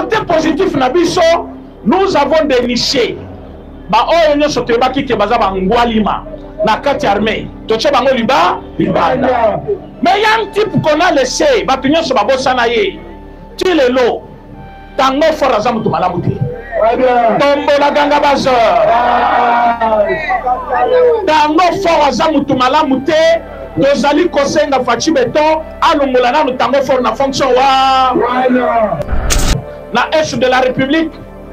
Côté positif na biso, nous avons déniché baoyo nyonso toyebaki ke baza bangwalima na kati ya armée, totie bango liba libanda. Mais ya un type qu'on a laissé, bato nyonso babosana ye ti lelo. Tango fort aza moto malamu te. Tombola ganga bazo. Tango fort aza moto malamu te. Tozali kosenga Fatshi Beton alongola nanu Tango fort na fonction wa na est de la République.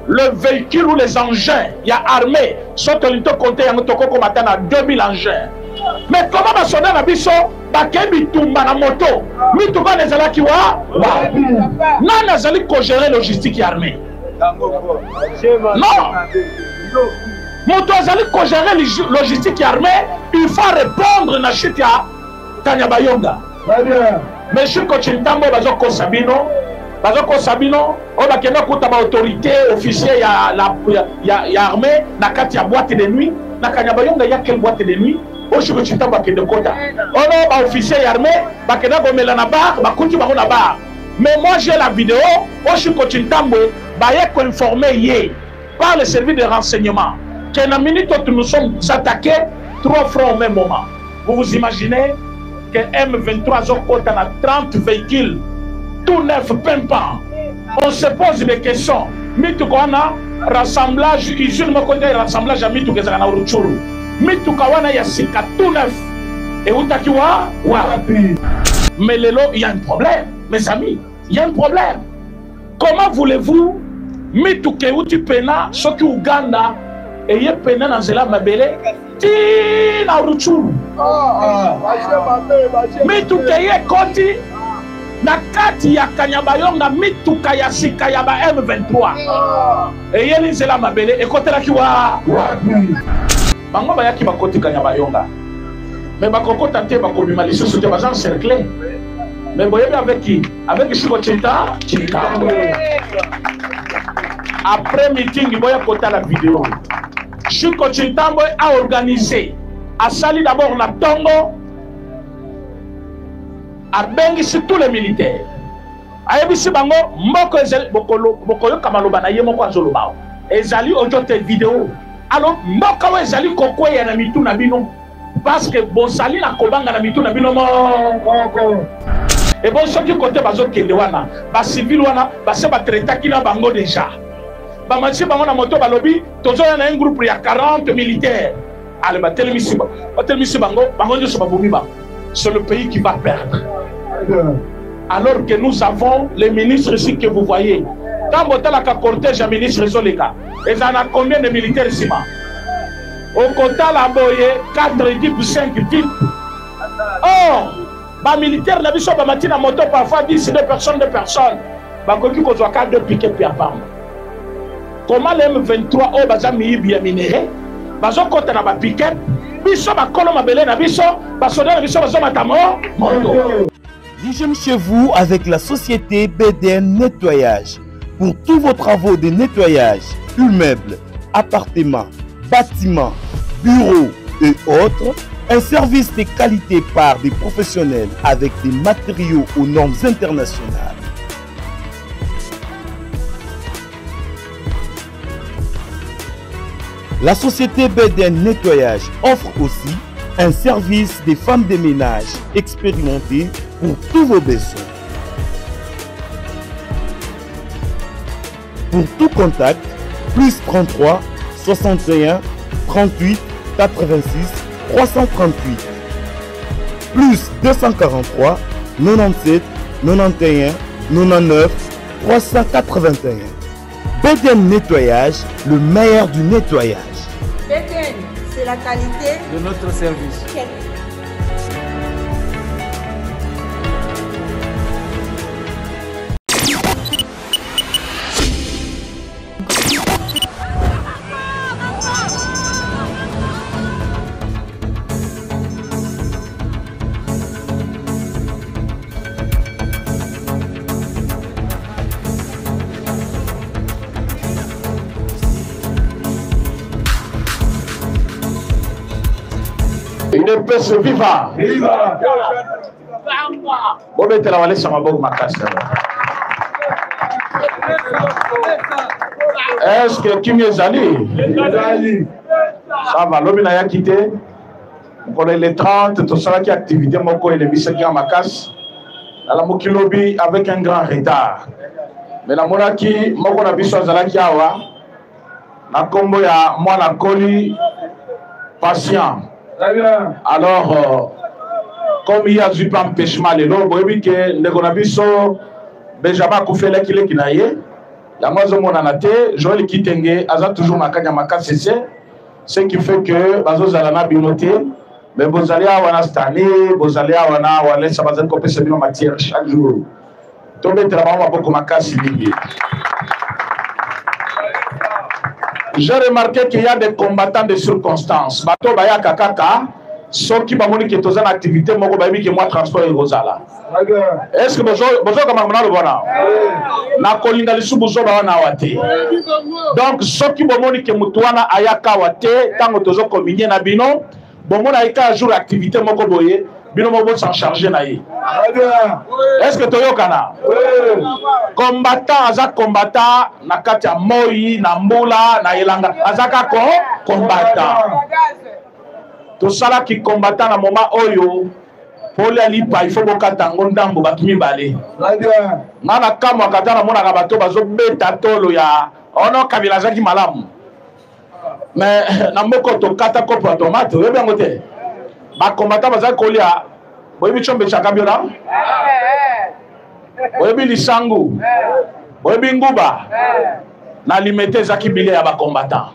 Le véhicule ou les engins ya armée soki tolingi tokonte yango tokokoma ata na 2000 engins. Mais comment basoda na biso bakei bitumba na moto, mituka wana ezalaki wa wapi? Nani azali kogere logistique ya armée? Non, moto azali kogere logistique ya armée, il faut répondre na chute ya Kanyabayonga. Mais Chico Chintambo bazokosa bino, bazokosa bino oyo bakenda kuta ba autorité officier ya, la, ya, ya, ya armée na kati ya boîte de nuit na Kanyabayonga. Ya quelle boîte de nuit oyo Chico Chintambo akende kota ono ba officier ya armée bakenda komela na bar, bakuti bango na bar. Mais moi j'ai la vidéo oyo Chico Chintambo baye koinforme ye par le service de renseignement que na minute oyo nous sommes attaqués trois fronts au même moment. Vous vous imaginez que M23 azokota na 30 véhicules tout neuf pimpant. On se pose des questions. Mituka wana rassemblage usine moko nde rassemblage ya mituka ezalaka na Rutshuru. Mituka wana ya sika tout neuf eutaki wa wapi? Mais lelo il y a un problème, mes amis, il y a un problème. Comment voulez-vous mituka euti pena soki Uganda eye pena na nzela mabele ti na Rutshuru? Mituka eye ekoti na kati ya Kanyabayonga, mituka ya sika ya ba M23 eyeli nzela mabele ekotelaki wa wapi? Bango bayaki bakoti Kanyabayonga, mais bakokota te, bakobima lisusu te, baza encerclé. Mais boyebi avec qui? Avec Chico Chinta Chintambo. Après meeting boya kotala vidéo. Chico Chintambo a organisé, asali d'abord na tongo, abengisi tous les militaires, ayebisi bango moko ezali bokoyoka maloba na ye moko azoloba, ezali audio te, vidéo. Alors mboka oyo ezali kokweya na mitu na bino parce que bozali na kobanga na mitu na bino moko. Ebo soki kote bazokende wana bacivile wana base batraitaki na bango deja, bamatisi bango na moto, balobi tozoya na un groupe ya 40 militaires. Ale batelemisi batelemisi bango, bango nyonso babomi bango. C'est le pays qui va perdre. Alors que nous avons les ministres ici que vous voyez. Quand botalaka cortège ya ministre ezoleka, ezala na combien de militaires nsima? Okotala boye 4 jeep, 5 jeep. Or bamilitaire na biso bamati na moto parfois 10, 2 personnes, 2 personnes, bakoki kozwa ka 2 pick-up ya pamba. Comment le M23 oyo baza miyibi ya minerai bazokota na bapick-up, biso bakolo mabele na biso, basoda na biso bazomata mo moto? L'hygiène chez vous avec la société BDN Nettoyage. Pour tous vos travaux de nettoyage, immeubles, appartements, bâtiments, bureaux et autres, un service de qualité par des professionnels avec des matériaux aux normes internationales. La société BDN Nettoyage offre aussi un service des femmes de ménage expérimentées pour tous vos besoins. Pour tout contact, plus 33 61 38 86 338, plus 243 97 91 99 381. BDN Nettoyage, le meilleur du nettoyage. BDN, c'est la qualité de notre service. UDPS viva! Viva! Bobetela walesa maboko makasi. Est ce que kimia ezali? Ça va, lobi nayaki te. Mokolo le 30 tosalaki activité moko elembisaki nga makasi. Nalamuki lobi avec un grand retard. Mais namonaki moko na biso azalaki awa na nkombo ya mwana koli patient. Alors euh, comme ye azwi mpe empêchement lelo, boyebi ke ndeko na biso Benjamin akufelaki leki na ye, yango azomonana te. Joël Kitenge aza toujours na kanya makasi se ce qui fait que bazozala na bino te, mais bozali awa na Stanley, bozali awa na Walesa, bazali kopesa bino matière chaque jour. Tobetela bango maboko makasi mingi. J'ai remarqué qu'il y a des combattants de circonstances. Bato bayaka kaka soki bamoni ke toza na activité moko, bayebi ke mwa transport ekozala. Est ce que bozoyoka makambo naloba wana? Nakolinga lisusu bozoba wana awa te. Donc soki bomoni ke motu wana ayaka awa te ntango tozokominie na bino, bomona ye kaka jour activité moko boye, bino moko bosan charge na ye. Est ce que toyokana? Combattant aza combattant na kati ya moi, na mbula, na elanga, aza kaka combattant. Tosalaki combattant na moment oyo polia lipa, il faut bokata yango ndambo bato mibale. Nga na kamwaka ata namonaka bato bazobeta tolo ya ono Kabila azalaki malamu, mais na moko tokata kopo ya tomate, oyebi yango te. Bakombata bazali kolia, boyebi tshombe chakabiola, boyebi lisangu, boyebi nguba na limete, ezaki bile ya bakombatant.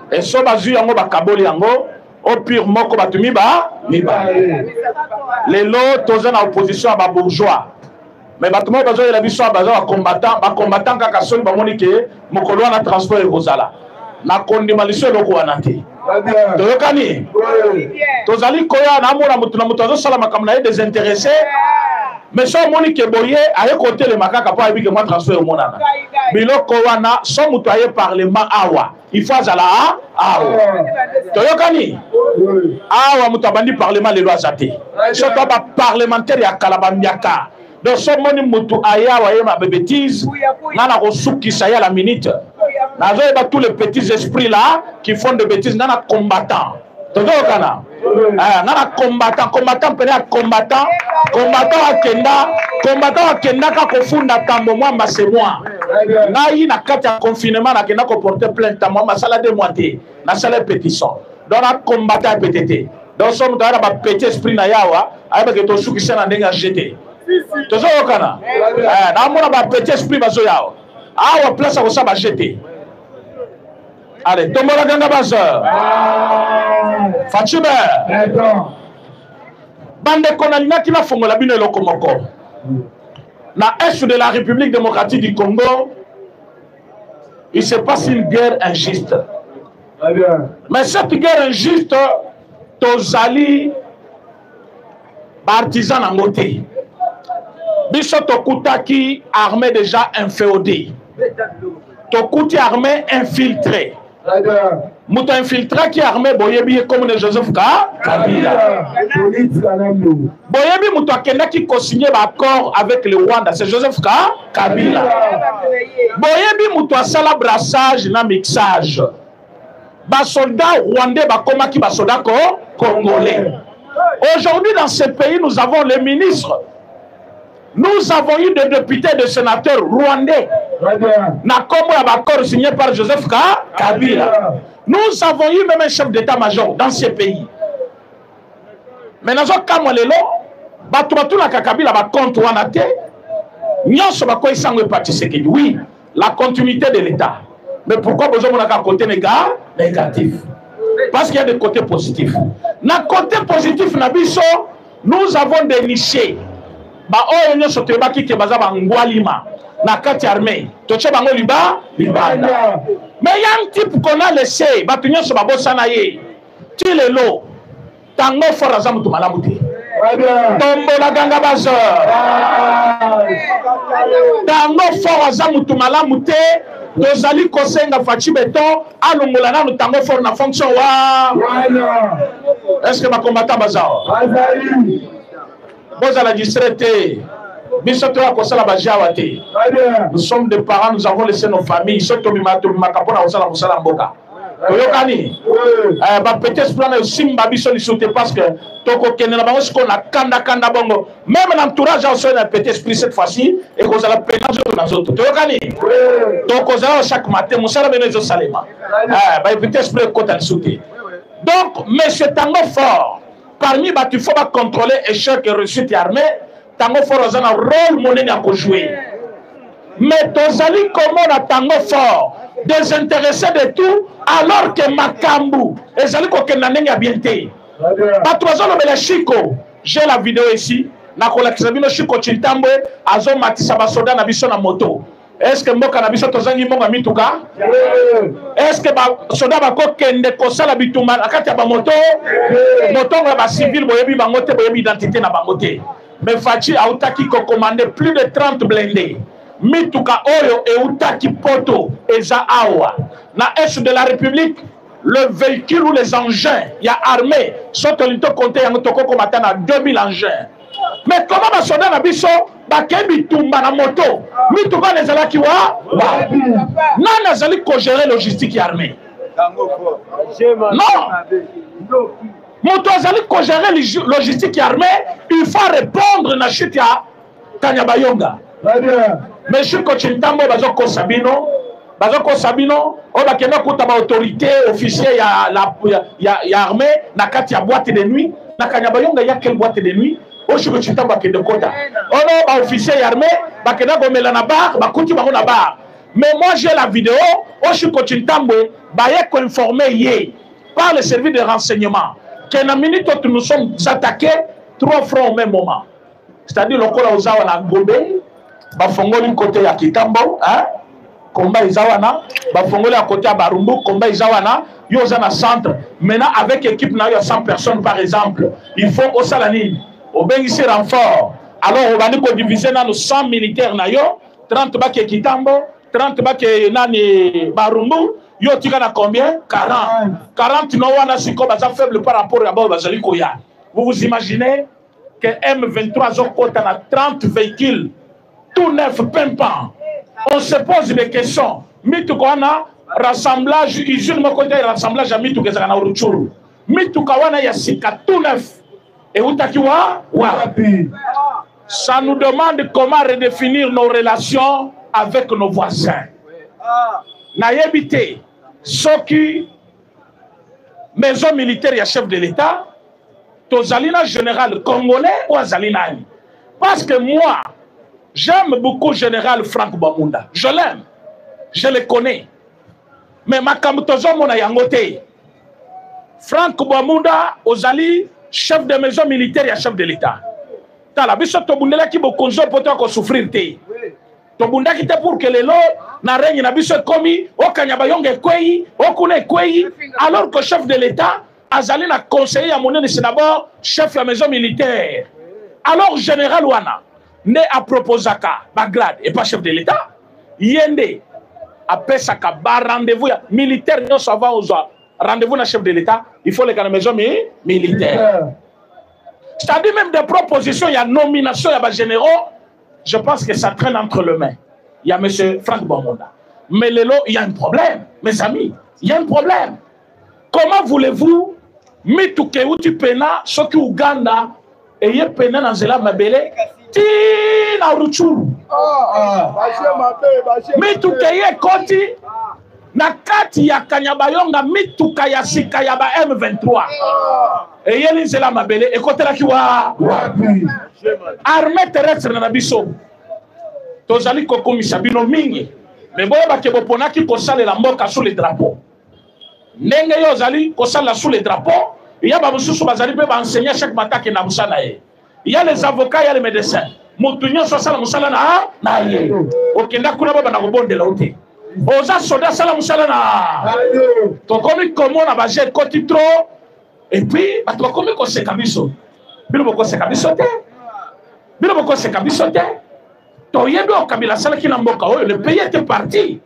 Eso bazwi yango, bakaboli yango au pire moko bato miba mibale. Lelo toza na opposition ya babourgeois, mais bato moko bazoyela biso baza bacombattant, bacombattant kaka soki bamoni ke mokolo wana transport ekozala. Nakondima liso eloko wana te. Toyokani? Tozali koya namona motu na moto azosala makambo na ye désintéressé, mais so omoni ke boye aye kotelema kaka mpo ayebi ke mwa transport emonana. Biloko wana, so moto aye parlement awa, il faut azala awa. Toyokani? Awa moto abandi parlement lelo aza te, soki baparlementaire ya kala bambiaka. Donc so omoni motu aye awa ye mabe bétise, nga na kosukisa ye à la minute. Nazoyeba tous les petits esprits là qui font de bêtises. Nga na combattant, tozoyokana? Nga na combattant, combattant pene ya combattant, combattant akenda, combattant akendaka kofunda Tambo Mwamba. C'est moi, ngai na kati ya confinement nakenda koporter plainte. Tambo Mwamba asala 2 mois te, nasala pétition. Donc na combattant ya pete te. Donc so moto aya na bapetit esprit na yawa, ayebake tosukisa na ndenge ya jete. Tozoyokana? Namona bapetit esprit bazoya awa, awa place ya kosala bajete. Allez, tombola ganga base Fatshi be. Bandeko, nalingaki nafongola bino eloko moko. Na est de la République démocratique du Congo, il se passe une guerre injuste, mais cette guerre injuste, tozali baartisan nango te. Biso tokutaki armée déjà inféodée, tokuti armée infiltrée. Moto infiltraki armée, boyebi ye, komona Joseph ka Kabila. Boyebi moto akendaki kosigner baaccord avec le Rwanda, c'est Joseph ka Kabila. Boyebi moto asala brassage na mixage, basoldat rwandais bakomaki basoldat ko congolais. Aujourd'hui, dans ce pays, nous avons les ministres, nous avons eu des députés, des sénateurs rwandais na kombo ya baaccord signé par Joseph Ka Kabila. Nous avons eu même un chef d'état-major dans ce pays. Mais nazokamwa lelo, bato batunaka Kabila bacompte wana te, nyonso bakweyisa yango epa Tshisekedi. Oui, la continuité de l'État, mais pourquoi bozomonaka côté néga négatif? Parce qu'il y a des côtés positifs. Na côté positif na biso, nous avons déniché baoyo nyonso toyebaki ke baza bangwalima na kati ya armée, totie bango liba libanda. Mais ya un type qu'on a laissé, bato nyonso babosana ye ti lelo. Tango Fort aza moto malamu te. Tombola ganga bazo. Tango Fort aza moto malamu te. Tozali kosenga Fatshi Béton alongola nanu Tango Fort na fonction wa. Est ce que bacombattant baza? Bozala distrait te. Biso toya kosala bajawa te. Nous sommes des parents, nous avons laissé nos familles. Soki tobima, tobimaka mpona kosala mosala mboka. Toyokani? Eh, bapete plan esimba biso lisusu te parce que tokokende na bango sikoyo na kandakanda bongo. Même na entourage ya osoi na petit esprit cette fois-ci ekozala pena nzoto na nzoto. Toyokani? Tokozala chaque matin mosala bino ezosalema. Eh, ba petit esprit ekota lisusu te. Donc, monsieur Tango Fort, parmi bato il faut ba contrôler échec et réussite ya armée, Tango Fort aza na rôle monene ya kojouer. Mais tozali komona Tango Fort désintéressé de tout alors que makambu ezali kokende na ndenge ya bien te. Bato bazolobela Chico, j'ai la vidéo ici, nakolakisa bino Chico Chintambwe azomatisa basoda na biso na moto. Est-ce que mboka na biso tozangi mbongo ya mituka? Est-ce que basoda bakokende kosala bitumba na kati ya bamoto? Motongo ya bacivile boyebi bango te, boyebi identité na bango te. Mais Fatshi autaki kokomande plus de 30 blindés. Mituka oyo eutaki poto eza awa na est de la République. Le véhicule ou les engins ya armée so tolingi tokonte yango tokokomata na 2000 engins. Mais comment basoda na biso bakei bitumba na moto? Mituka wana ezalaki wa wa nani azali kogere logistique ya armée? Non, moto azali kogere logistique ya armée, il faut répondre na chute ya Kanyabayonga. Mais Chico Chintambo bazokosa bino, bazokosa bino oyo bakenda kuta ba autorité officier ya, la, ya, ya, ya armée na kati ya boîte de nuit na Kanyabayonga. Ya quelle boîte de nuit oyo Chico Chintambo akende kota ono ba officier ya armée bakenda komela na bar, bakuti bango na bar. Mais moi j'ai la vidéo oyo Chico Chintambwe baye koinforme ye par le service de renseignement que na minute oyo nous sommes attaqués trois fronts au même moment. C'est-à-dire lokola oza wana Gombe, bafongoli kote ya Kitambo, hein? Komba eza wana, bafongoli ya kote ya Barumbu, komba eza wana, yo oza na centre. Maintenant avec équipe na yo ya 100 personnes par exemple, il faut osala nini? Obengisi renfort. Alors obandi kodiviser nanu 100 militaires na yo, 30 bake Kitambo, 30 bake nani Barumbu, yo otika na combien? 40. 40 no wana sikoyo baza faible par rapport ya bao bazali koya. Vous vous imaginez que M23 azokota na 30 véhicules tout neuf pimpant. On se pose des questions. Mituka wana rassemblage usine moko te, rassemblage ya mituka ezalaka na Rutshuru. Mituka wana ya sika tout neuf eutaki wa wapi? Ça nous demande comment redéfinir nos relations avec nos voisins. Nayebi te soki maison militaire ya chef de l'État tozali na général congolais ou azali nani? Parce que moi j'aime beaucoup général Franck Bamunda, je l'aime, je le connais, mais makambo tozomona yango te. Franck Bamunda ozali chef de maison militaire ya chef de l'État. Tala biso tobundelaki bokonzi oyo po toya kosouffrir te. Tobundaki te pour que lelo na règne na biso ekomi okanya bayonga ekwei okuna ekwei, alors que chef de l'État azali na conseiller ya monene, c'est d'abord chef ya maison militaire. Alors général wana nde aproposaka ba grade et pas chef de l'État. Ye nde apesaka ba rendez-vous ya militaire nyonso. Avant ozwa rendez-vous na chef de l'État, il faut leka na maison militaire. C'est-à-dire même des propositions ya nomination ya ba généraux, je pense que ça traîne entre les mains. Il y a monsieur Franck Bamunda. Mais lelo, il y a un problème, mes amis. Il y a un problème. Comment voulez-vous mituka euti pena soki Uganda eye pena na nzela mabele ti na Rutshuru? Mituka eye ekoti na kati ya Kanyabayonga, mituka ya sika ya ba M23 eyeli nzela mabele ekotelaki wa wapi? Armée terrestre na biso tozali kokumisa bino mingi, me boyebake boponaki kosalela mboka sous le drapeau. Ndenge yo ozali kosalela sous le drapeau, ya ba mosusu bazali mpe ba enseignant chaque matin akenda mosala na ye, ya les avocats, ya les médecins, motu nyonso asala mosala na ye. Okenda kuna babanda kobondela yo te, oza soda, asala mosala na. Tokomi komona baje ekoti trop, et puis bato bakomi koseka biso. Bino bokoseka biso te, bino bokoseka biso te. Toyebi oyo Kabila asalaki na mboka oyo, le pays était parti.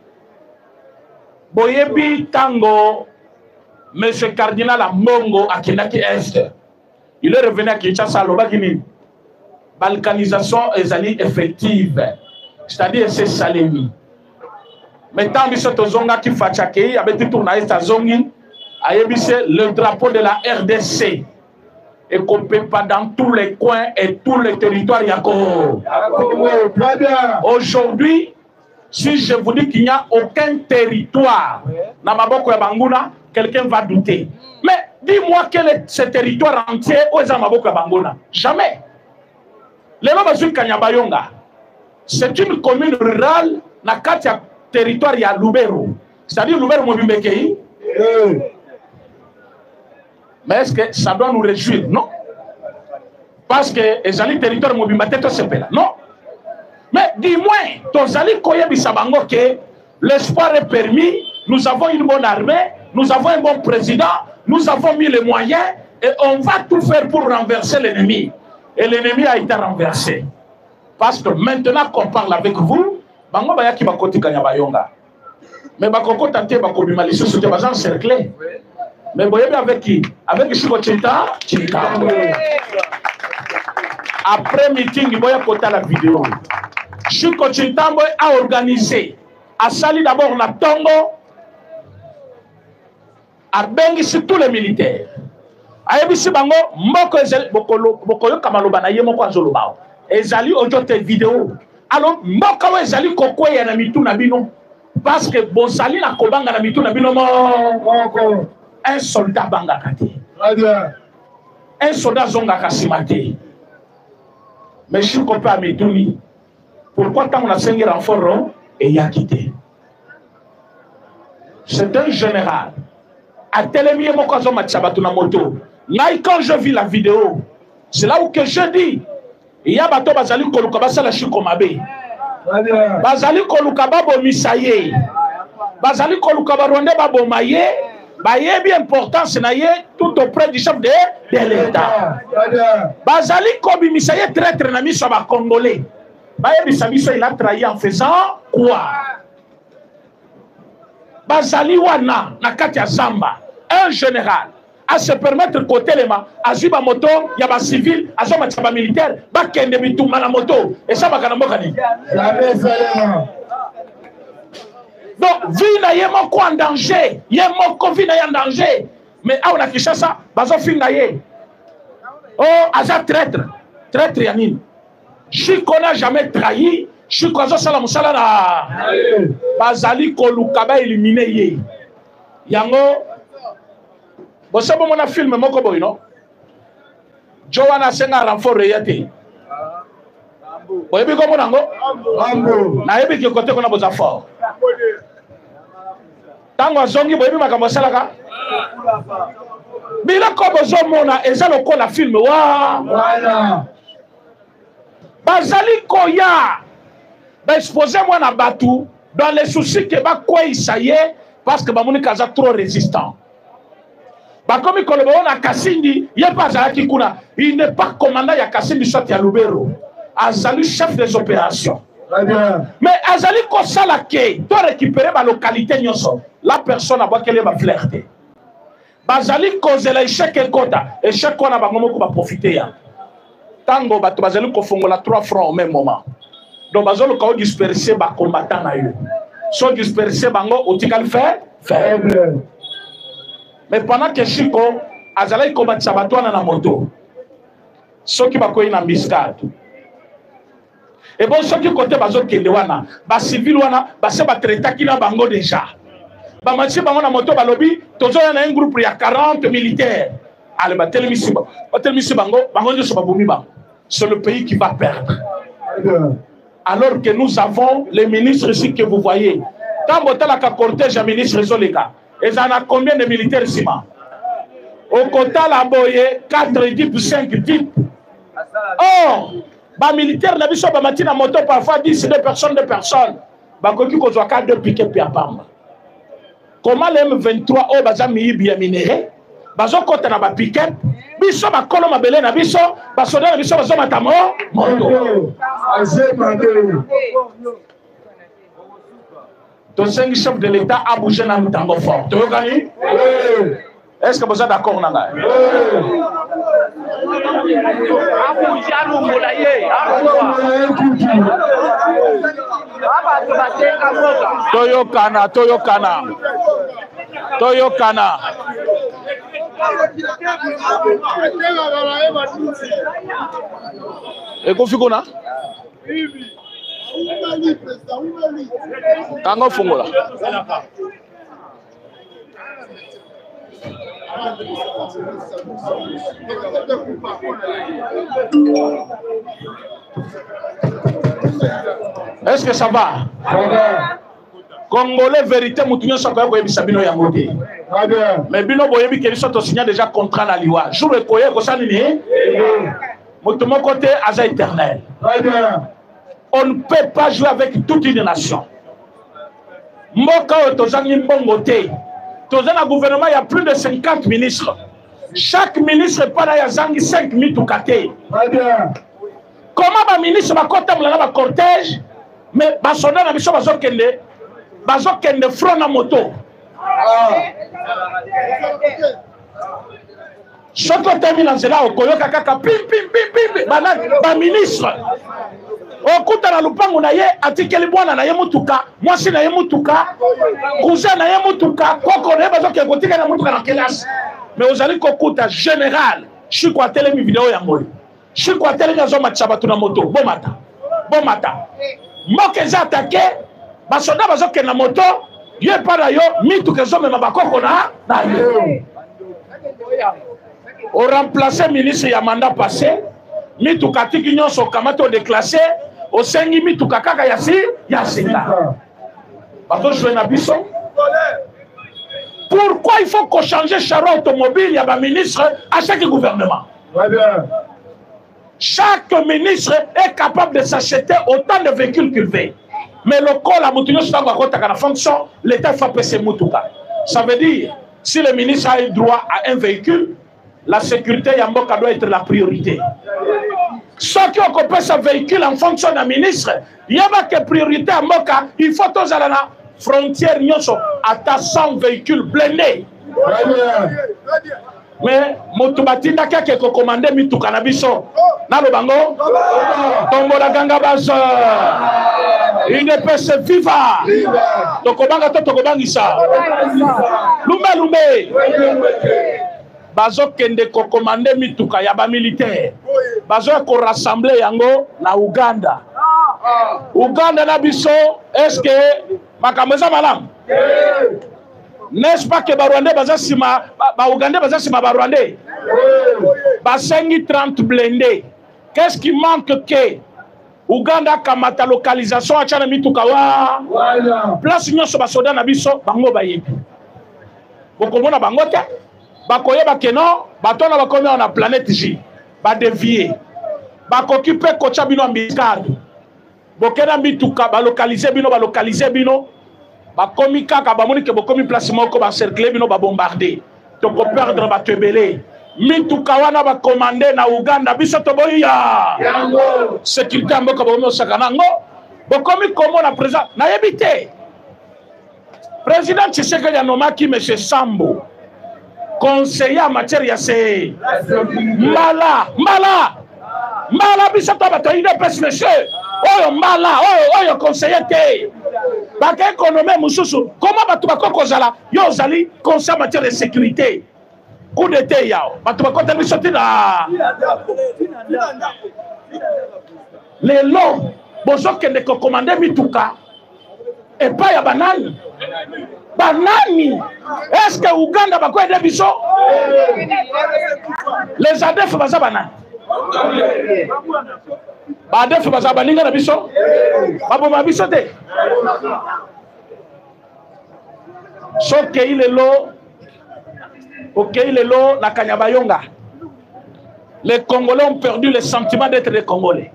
Boyebi ntango monsieur cardinal Ambongo akendaki est, il est revenu à Kinshasa, alobaki nini? Balkanisation ezali effective, c'est-à-dire ese esalemi. Mais ntango biso tozongaki, Fatshi akei, abeti tour na est, azongi, ayebisi le drapeau de la RDC ekopepa dans tous les coins et tous les territoires ya Congo. Aujourd'hui, si je vous dis qu'il n'y a aucun territoire na maboko ya banguna, quelqu'un va douter. Mais dis-moi quel est ce territoire entier oyo eza na maboko ya banguna? Jamais. Lelo bazwi Kanyabayonga, c'est une commune rurale na kati ya territoire ya Lubero, c'est-à-dire Lubero mobimba ekei. Mais est-ce que ça doit nous réjouir? Non, parce que ezali territoire mobimba te tosepela, non. Mais du moins tozali koyebisa bango ke l'espoir est permis. Nous avons une bonne armée, nous avons un bon président, nous avons mis les moyens et on va tout faire pour renverser l'ennemi. Et l'ennemi a été renversé, parce que maintenant qu'on parle avec vous, bango bayaki bakoti Kanyabayonga, mais bakokota te, bakobima lisusu te, baza encerclé. Mais boyebi avec qui? Avec Chico Chita Chita. Après meeting, boya kota la vidéo. Chico Tshitambwe a organisé, asali d'abord na tongo, abengisi tous les militaires, ayebisi bango moko ezali bokoyoka maloba na ye moko azoloba, ezali audio te, vidéo. Alors mboka oyo ezali kokweya na mitu na bino parce que bozali na kobanga na mitu na bino moko. Un soldat abangaka te, un soldat azongaka nsima te. Mais Chico mpe amituni: pourquoi ntango nasengi renfort eyaki te? C'est un général, atelemi ye moko, azomatisa bato na moto. Ngai, quand je vis la vidéo, c'est là où que je dis: ya bato bazali koluka basala Chico mabe, bazali koluka babomisa ye, bazali koluka Barwandais baboma ye. Bayebi importance na ye tout auprès du chef de l'État. Bazali kobimisa ye traître na miso ya Bacongolais. Bayebisa biso il a trahi en faisant quoi? Bazali wana na kati ya zamba, un général a se permettre kotelema, azwi bamoto ya bacivile, azomatisa bamilitaire, bakende bitumba na moto. Esamaka na mboka nini? Donc vie na ye moko en danger, ye moko vie na ye en danger. Mais awa na Kinshasa bazofinga ye: oh, aza traître. Traître ya nini? Chico n'a jamais trahi. Chico azosala mosala na. Bazali koluka baéliminer ye. Yango boso bomona film moko boye, no jo wana asenga renfort, eya te. Boyebi komona yango, nayebi ke kote kuna boza fort. Ntango azongi, boyebi makambo asalaka. Biloko bozomona eza lokola film wa bazali koya baexposer mwana bato dans les soucis ke bakweyisa ye, parce que bamoni kaza trop résistant. Bakomi koloba oyo na Kasindi, ye mpe azalaki kuna. Il n'est pas commandant ya Kasindi soit ya Lubero, azali chef des opérations, mais azali kosala ke to récupérer balocalité nyonso. La personne abwakeli ye bafleur te. Bazali kozela échec ekota. Échec wana, bango moko baprofite ya ntango bato bazali kofongola trois fronts au même moment. Donc bazoluka odisperser bacombattant na yo. So disperse bango, otikali faible. Mais pendant que Chico azalaki komatisa bato wana na moto, soki bakwei na embuscade ebon, soki kote bazokende wana, bacivile wana base batraitaki na bango déjà, bamatisi bango na moto, balobi tozoya na un groupe ya 40 militaires. Ale, batelemisi bango, bango nyonso babomi bango. C'est le pays qui va perdre, alors que nous avons les ministres ici que vous voyez. Ntango botalaka cortège ya ministre ezoleka, ezala na combien de militaires nsima? Okotala boye 4 jeep, 5 jeep. Or bamilitaire na biso bamati na moto parfois 10, 2 personnes, 2 personnes, bakoki kozwa ka 2 pick-up ya pamba. Comment le M23 oyo baza miyibi ya minerai bazokɔta na bapick-up? Biso bakolo mabele na biso, basoda na biso bazomata mo moto. Tosengi chef de l'État abouge nanu tango fort. Toyokani? Est ce que boza d'accord na ngai? Toyokana, toyokana, toyokana. Ekofi kuna kanga ofongola. Est-ce que ça va? Congolais, vérité, mutu nyonso akoya koyebisa bino yango te. Mais bino boyebi ke biso tosigna déjà contrat na liwa. Jour ekoya ekosala nini? Moto moko te aza éternel. On ne peut pas jouer avec toute une nation. Mboka oyo tozangi mbongo te. Toza na gouvernement ya plus de 50 ministres. Chaque ministre epai na ye azangi 5 mituka te. Comment ba ministre bakotambola na ba cortège, mais basoda na biso bazokende bazokende front na moto? Soki otemi na nzela, okoyoka kaka pim pim pim pim. Baministre okuta na lupango na ye, atikeli mwana na ye motuka, mwasi na ye motuka, cousin na ye motuka, koko na ye, bazokende kotika na motuka na kelasi. Mais ozali kokuta général Shiko atelemi, video yango oyo, Shiko atelemi, azomatisa bato na moto: "Bomata, bomata, mboka eza attaqué." Basoda bazokende na moto, ye epa na yo mituka ezomema bakoko na yo. Oremplace ministre ya mandat passé, mituka atiki nyonso okamati, odéclasse, osengi mituka kaka ya si ya sika. Bazojouer na biso. Pourquoi il faut qu'on change charroi automobile ya baministre à chaque gouvernement? Chaque ministre est capable de s'acheter autant de véhicules qu'il veut, mais lokola motu nyonso ntango akotaka na fonction, l'État faut apesa mutuka. Ça veut dire, si le ministre a eu droit à un véhicule, la sécurité ya mboka doit être la priorité. Soki okopesa véhicule en fonction na ministre, yeba ke priorité ya mboka, il faut tozala na frontière nyonso ata 100 véhicules blindés. Mais moto batindaki ake kocommander mituka na biso, naloba ngo tombola ganga base. UDPS viva! Tokobanga to tokobangisa lumbe lumbe. Bazokende kocommander mituka ya bamilitaire, bazoya korassembler yango na Uganda. Uganda na biso, est-ce makambo eza malamu? N'est-ce pas que Barwandais baza nsima, Baugandais baza nsima Barwandais? Basengi 30 blindés. Qu'est-ce qui manque ke Uganda akamata localisation, atya na mituka wa place nyonso basoda na biso? Bango bayebi, bokomona bango te, bakoyeba ke non, bato wana bakomi awa na planète J, badévier. Bakoki mpe kotya bino embuscade. Bokenda mituka, balocaliser bino, balocaliser bino, bakomi kaka, bamoni ke bokomi place moko, baencercle bino, babombarde, tokoperdre bato ebele. Mituka wana bacommander na Uganda, biso toboyiya sécurité ya mboka. Bokomi osaka nango, bokomi komona président, nayebi te, président Tshisekedi anommaki monsieur Sambo conseiller en matière ya se mbala mbala mbala. Biso to bato ya UDPS, monsieur oyo mbala oyo oyo conseiller te, bakei konommer mosusu. Koma bato bakoki kozala, yo ozali conseiller en matière de sécurité, coup d'état yao, bato bakoteli biso ntina. Lelo bozokende kocommander mituka epai ya banani? Banani? Est-ce Uganda bakoaider biso? Les ADF baza banani? BaADF baza baninga na biso, baboma biso te. Sokei lelo, okei lelo na Kanyabayonga, les Congolais ont perdu le sentiment d'être des Congolais.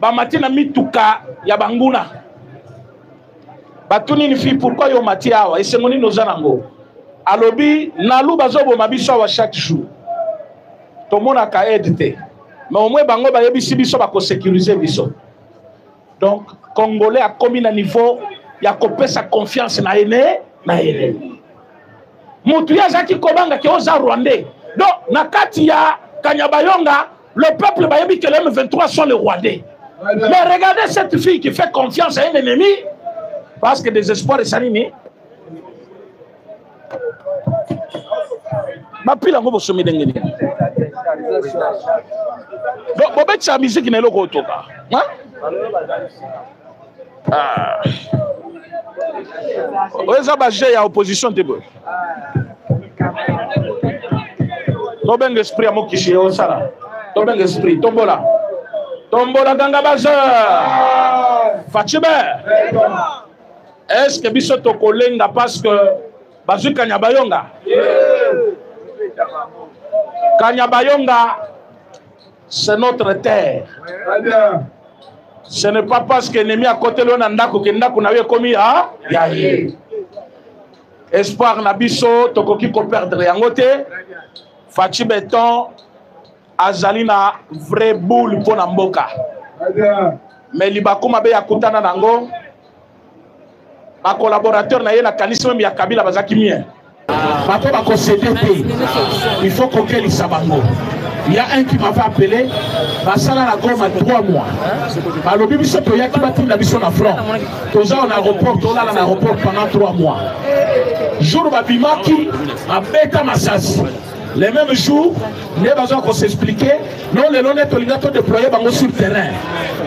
Bamati na mituka ya banguna, batuni ni fille: "Pourquoi yo mati awa? Esengo nini oza nango?" Alobi: "Nalu bazoboma biso awa chaque jour, tomonaka aide te, mais au moins bango bayebisi biso bakosécuriser biso." Donc Congolais akomi na niveau ya kopesa confiance na ene na ene. Motu ye azalaki kobanga ke oza Rwandais, donc na kati ya Kanyabayonga, le peuple bayebi que les M23 sont les Rwandais. Mais regardez cette fille qui fait confiance à un ennemi parce que désespoir esali nini? Bapila yango bosomi ndenge nini? Bobetisa miziki na eloko otoka. Ah. Oyo eza ba jeu ya opposition te boye. Tobenga esprit ya mokisi osala. Tobenga esprit tombola. Tombola ganga baza. Fatshibe. Est-ce que biso tokolenga parce que bazwi Kanyabayonga? Kanyabayonga c'est notre terre. Ce n'est pas parce que ennemi akoteli yo na ndako ke ndako na yo ekomi ya ya ye. Espoir na biso tokoki ko perdre yango te. Fatshi Beton azali na vrai boule mpo na mboka. Mais libaku mabe ya kutana nango ba collaborateur na ye nakanisi meme ya Kabila bazalaki mien. Bato bakosede te, il faut kokelisa bango. Il y a un qui m'avait appelé, basala na Goma 3 mois. Balobi biso toyaki batinda biso na front. Toza na aéroport, tolala na aéroport pendant 3 mois. Jour babimaki, babeta masasi. Le même jour, nde baza ko s'expliquer, non lelo nde tolinga to déployer bango sur terrain.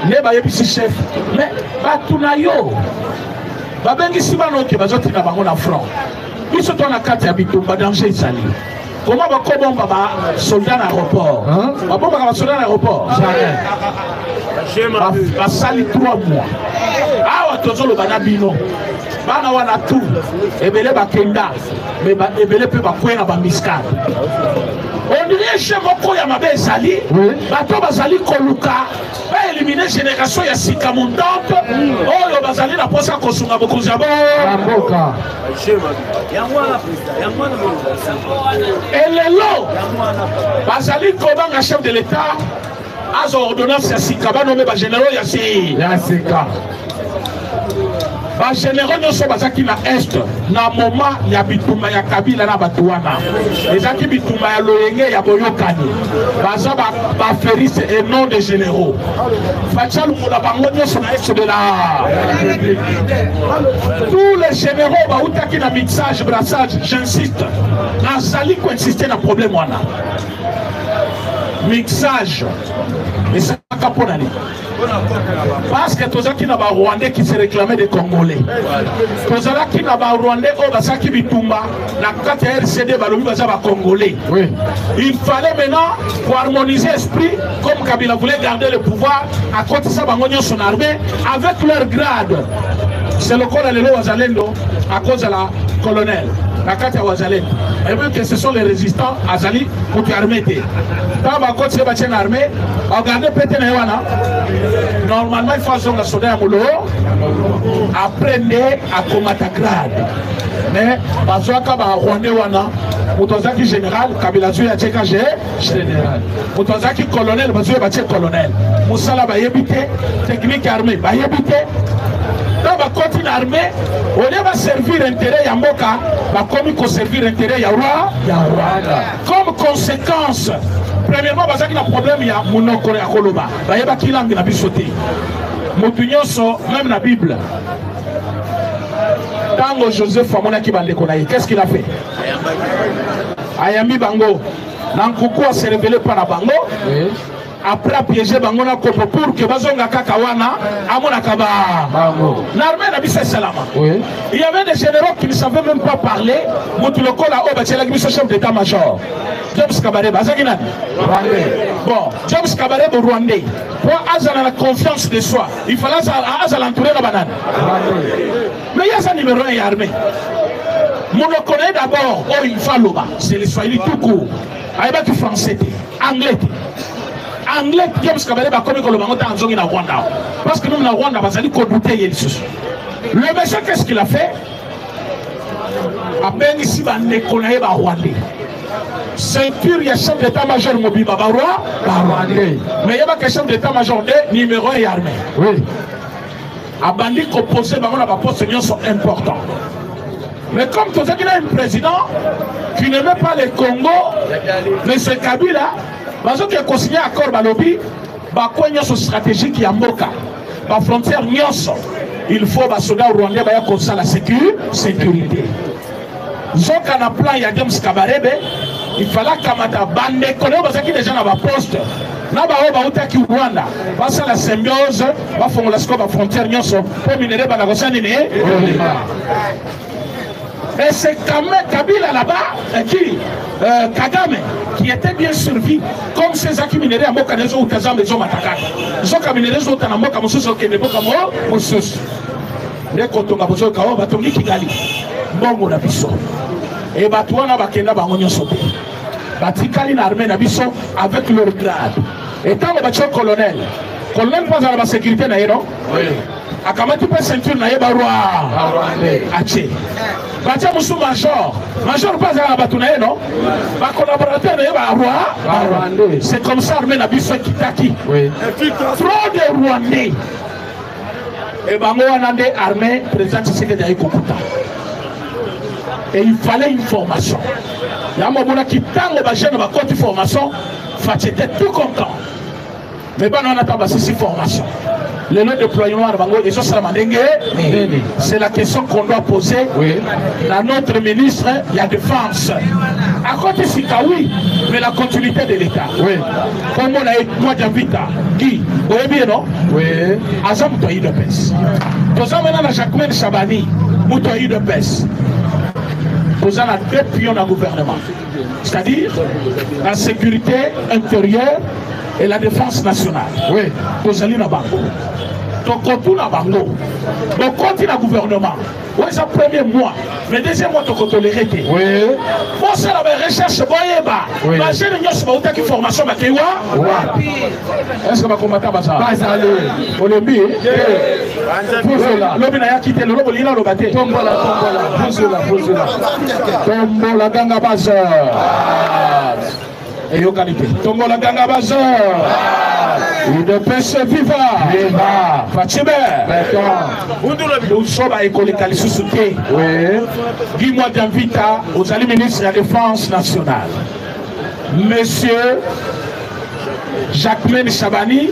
Nde bayebisi chef, mais bato na yo babengisi bana oke bazotinda bango na front. Biso to na kati ya bitumba danger ezali. Comment bakobomba ba soldat na aéroport? Babombaka ba soldat na aéroport? Jamais. Basali 3 mois. Awa tozoloba na bino. Bana wana tout ebele bakenda mais ba ebele mpe bakwei na bamiskade. On dirait jeu moko ya mabe ezali bato bazali koluka baelimine génération ya sika montante oyo bazali na mposa kosunga bokonzi ya mboka. Elelo bazali kobanga chef de l'État azwa ordonnance ya sika banome ba généraux ya sika. Ba généraux nyonso bazalaki na est na moment ya bitumba ya Kabila na bato wana, ezalaki bitumba ya loyenge ya boyokani, baza ba ferise et non des généraux. Fatshi alongola bango nyonso na est de la République. Tous les généraux bautaki na mixage brassage, j'insiste, nazali koinsiste na problème wana. Mixage esalaka mpo na nini? Parce que tozalaki na ba Rwandais qui se réclamaient des Congolais. Tozalaki na ba Rwandais oyo basalaki bitumba na kati ya RCD, balobi baza ba Congolais. Oui. Il fallait maintenant pour harmoniser esprit, comme Kabila voulait garder le pouvoir, akotisa bango nyonso na armée avec leur grade. C'est lokola lelo Wazalendo à cause de la colonel na kati ya Wazalendo. Et puis que ce sont les résistants azali moto ya armée te. Ntango bakotisi ye batie na armée, bagarde pete na ye wana. Normalement il faut azonga soda ya molo, après nde akomata grade. Mais bazwaka ba Rwandais wana, moto azalaki général, Kabila azwi atieka général. Moto azalaki colonel, bazwi batie colonel. Mosala bayebi te, technique ya armée bayebi te. Ntango bakoti na armée, au lieu baservir intérêt ya mboka, bakomi koservir intérêt ya roi, ya Rwanda. Comme conséquence, premièrement bazalaki na problème ya monoko ya koloba, bayebaki langue na biso te. Moto nyonso, même na Bible, ntango Joseph amonaki bandeko na ye, qu'est-ce qu'il a fait? Ayambi bango na nkuku, a se révélé pa na bango. Après a piégé bango na kopo pour que bazonga kaka wana amonaka ba bango. L'armée na biso esalama. Il y avait des généraux qui ne savaient même pas parler. Motu lokola oyo batielaki biso chef d'état-major James Kabarebe, azalaki nani? Rwandais. Bon, James Kabarebe Rwandais, po azala na confiance de soi, il fallait azala entouré na banani. Mais ye aza numéro 1 ya armée. Monoko na ye d'abord oyo il faut aloba, c'est le swahili tout court. Ayebaki français te, anglais te. Anglais James Kabarebe akomi koloba ngo ntango azongi na Rwanda, parce que même na Rwanda bazali kodute ye lisusu. Le monsieur, qu'est-ce qu'il a fait? Abengisi bandeko na ye ba Rwandais. Ceinture ya chef d'état-major mobimba ba roi, ba Rwandais. Mais yebaka chef d'état-major de numéro 1 ya armée. Oui. Abandi koposer bango na ba poste nyonso important. Mais comme tozalaki na un président qui n'aimait pas le Congo, M. Kabila, Bazokende kosigne accord, balobi bakwe nyonso stratégique ya mboka, bafrontière nyonso, il faut basoda rwandais baya kosala sécurité. Nzoka na plan ya James Kabarebe, il fallait akamata bandeko na oyo bazalaki deja na baposte na baoyo bautaki Rwanda, basala symbiose, bafongola sikoyo bafrontière nyonso mpo minere banda kosala nini. Et c'est Kabila là-bas, qui Kagame, qui était bien servi, comme ces acquis minéraux à mboka nezo utaza mezo matakaka. Zoka minéraux zo tana mboka mosusu okende mboka mo mosusu. Nde kotonga bozoyoka oyo batongi Kigali, mbongo na biso. E bato wana bakenda bango nyonso te, batikali na armée na biso avec leur grade. E ntango batio colonel, colonel mpo azala basécurité na ye, non? Akamati mpe ceinture na ye, baroi atie, batia mosusu major. Major mpe azala na bato na ye, non? Bacollaborateur na ye baroi. C'est comme ça armée na biso ekitaki. Trop de Rwandais e bango wana nde armée président Tshisekedi ayi kokuta. Et il fallait une formation. Yango omonaki ntango bajeune bakoti formation, Fatshi était tout content. Mais bana wana, ntango basisi formation, lelo déploiement na bango ezosalama ndenge? C'est la question qu'on doit poser na notre ministre ya Défense. Akoti sika, oui, mais la continuité de l'État. Kombo na ye Mwadiamvita Guy, oyebi ye, non? Aza moto ya UDPS. Toza mana na Jacquemain Shabani, moto ya UDPS. Toza na deux pions na gouvernement, c'est-à-dire la sécurité intérieure et la défense nationale. Tozali na bango, tokotuna bango: bokoti na gouvernement oyo, eza premier mois, mais deuxième mois tokotolérer te. Bosala barecherche, boyeba bajeune nyonso bautaki formation bakei wa. Est ce que bakombata baza? Olembi lobi nayaki te, lelo bolingi naloba te. Tombola, tombola, vuzula, vuzula. Tombola, ganga baza, eyokani te. Tombola, ganga baza. UDPS viva! Viva! Fatshi be! Buzoba ekoleka lisusu te. Guy Mwadiamvita, ozali ministre ya Défense nationale. Monsieur Jacquemain Shabani,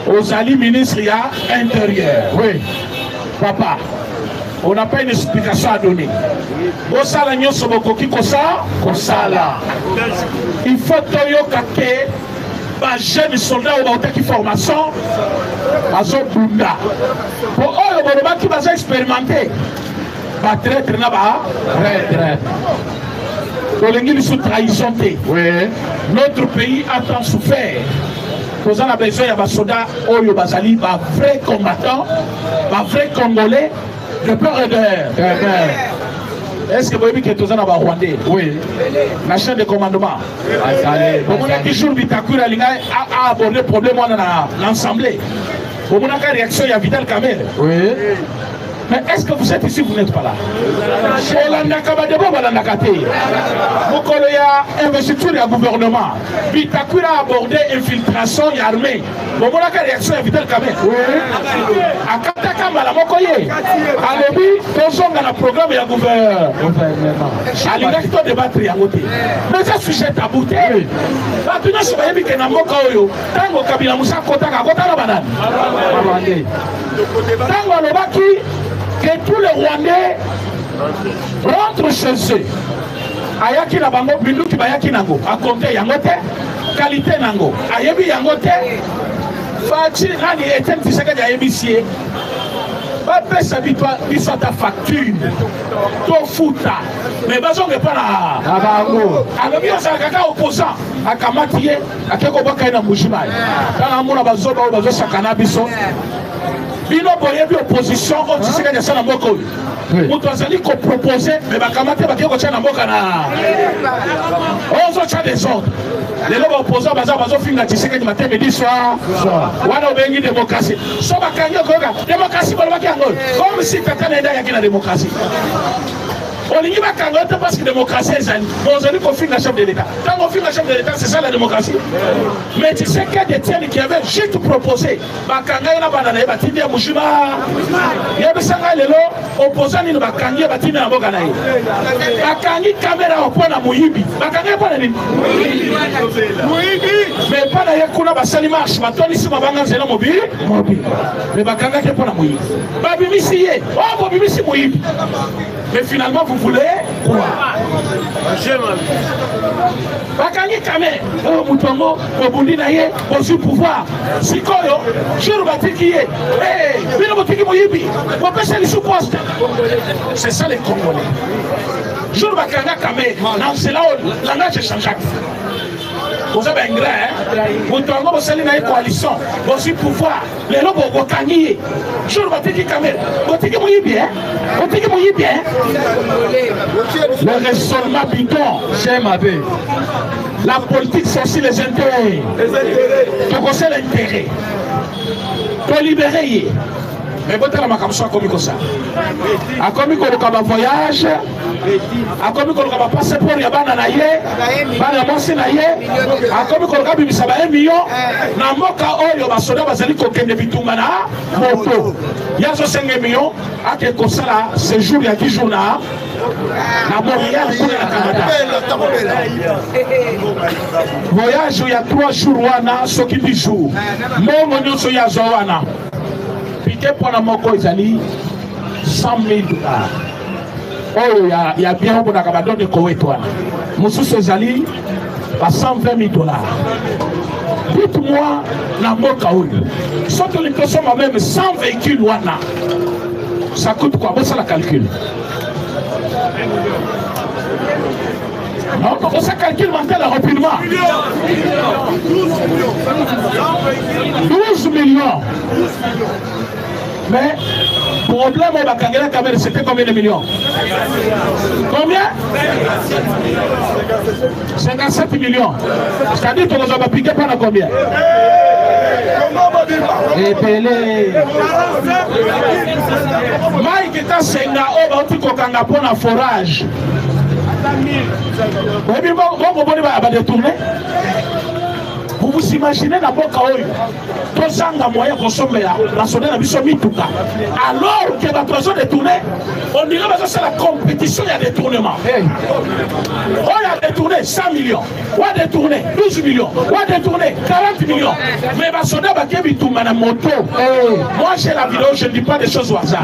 ozali ministre ya Intérieur. Papa, on n'a pas une explication à donner. Bosala nyonso bokoki kosa kosala. Il faut toyoka ke bajeune soldat oyo bautaki formation bazobunda, po oyo bolobaki baza expérimenté, batraître na batraître. Tolingi lisu trahison te. Notre pays a tant souffert, toza na besoin ya basoda oyo bazali bavrai combattant, bavrai Congolais de père et de mère. Est ce que boyebi ke toza na Barwandais na chaîne de commandement? Bomonaki jour Bitakwira alinga aaborde problème wana na l'Assemblée, bomonaka réaction ya Vital Kamerhe. Mais est-ce que vous êtes ici? Vous n'êtes pas là. Bolandaka badebo, balandaka te. Mokolo ya investiture ya gouvernement, Bitakwira aborde infiltration ya armée, bomonaka réaction ya Vital Kamerhe. Akataka mbala moko ye, alobi tozonga na programme ya gouvernement. Alingaki todébattre yango te, mais eza sujet tabou te. Bato nyonso bayebi ke na mboka oyo, ntango Kabila Musa akotaka, akotaka banani? Ntango alobaki que tous les Rwandais rentrent chez eux, ayaki na bango minduki, bayaki nango, akonte yango te, qualité nango ayebi yango te. Fatshi nani, Etienne Tshisekedi ayebisi ye bapesa biso ata facture tofuta, mais bazonga epa na bango. Alobi azalaka kaka opposant, akamati ye, ake kobwaka ye na Mbujimayi. Tala, amona bazoba oyo bazosakana biso. Bino boyebi opposition oyo Tshisekedi asala mboka oyo? Moto azali kopropose, mais bakamati, bakei kotya na mboka na oyo ozotya desordre. Lelo baopposant baza bazofinga Tshisekedi matin, midi, soir. Wana obengi démocratie? So bakangi, okoyoka démocratie balobaki yango, comme si tata na ye nde ayaki na démocratie. Olingi bakanga yo te parce que démocratie ezali. Bozali kofinga chef de l'État. Ntango ofinga chef de l'État, c'est ça la démocratie. Mais tu sais que Etienne qui avait juste proposé, bakanga ye na bana na ye batindi ya Mujima. Yebisa ngai lelo opposant nini bakangi ye batindi na mboka na ye. Bakangi kamera mpo na moyibi. Bakangi ye mpo na nini? Mais mpo na ye kuna basali marche, batondisi mabanga nzela mobi mobi. Mais bakangaki ye mpo na moyibi. Babimisi ye. Oh, bobimisi moyibi. Mais finalement, vous voulez quoi? Bakangi kame oyo moto yango bobundi na ye bozwi pouvoir sikoyo jour batiki ye eh, bino botiki moyibi bopesa lisu poste. C'est ça les Congolais. Jour bakanga kame na nzela oyo langage echangeaki. Boza ba ingrat, moto yango bosali na ye coalition bozwi pouvoir lelo bokangi ye jour batiki kamere botiki moyibi e botiki moyibi e le raisonnement bidon. C'est mabe. La politique, c'est aussi les intérêts. Tokosala intérêt tolibere ye. Mais botala makambo so akomi kosala, akomi koluka bavoyage, akomi koluka bapasseport ya bana na ye, bana mwasi na ye, akomi koluka abimisa ba 1 million na mboka oyo basoda bazali kokende bitumba na moto. Ye azosenga million ake kosala séjour ya 10 jours na Montréal kuna na Canada. Voyage ya 3 jours wana soki 10 jours, mbongo nyonso ye azwa wana pike mpona moko ezali 100 000 $. Oyo ya bien omonaka badon de Koweït wana, mosusu ezali ba 120 000 $. Dites-moi, na mboka oyo soki olingi tosomba même 100 véhicule wana, ça coûte quoi? Bosala calcul. Non, on ça calcul mental rapidement. 12 millions. Mais problème oyo bakangela Kamerhe, c'était combien de millions? Combien? 57 millions. C'est-à-dire tokozwa bapike mpona combien? Ebele. Mike Kasenga oyo bauti kokanga mpona forage, oyebi bongo boni badétourne. Vous vous imaginez, na mboka oyo tozanga moyen kosombela basoda na biso mituka, alors que bato bazo détourne, on dirait bazosala compétition ya détournement. Oyo a détourné 100 millions, oyo a détourné 12 millions, oyo a détourné 40 millions, mais basoda bake bitumba na moto. Moi, j'ai la vidéo, je ne dis pas des choses au hasard.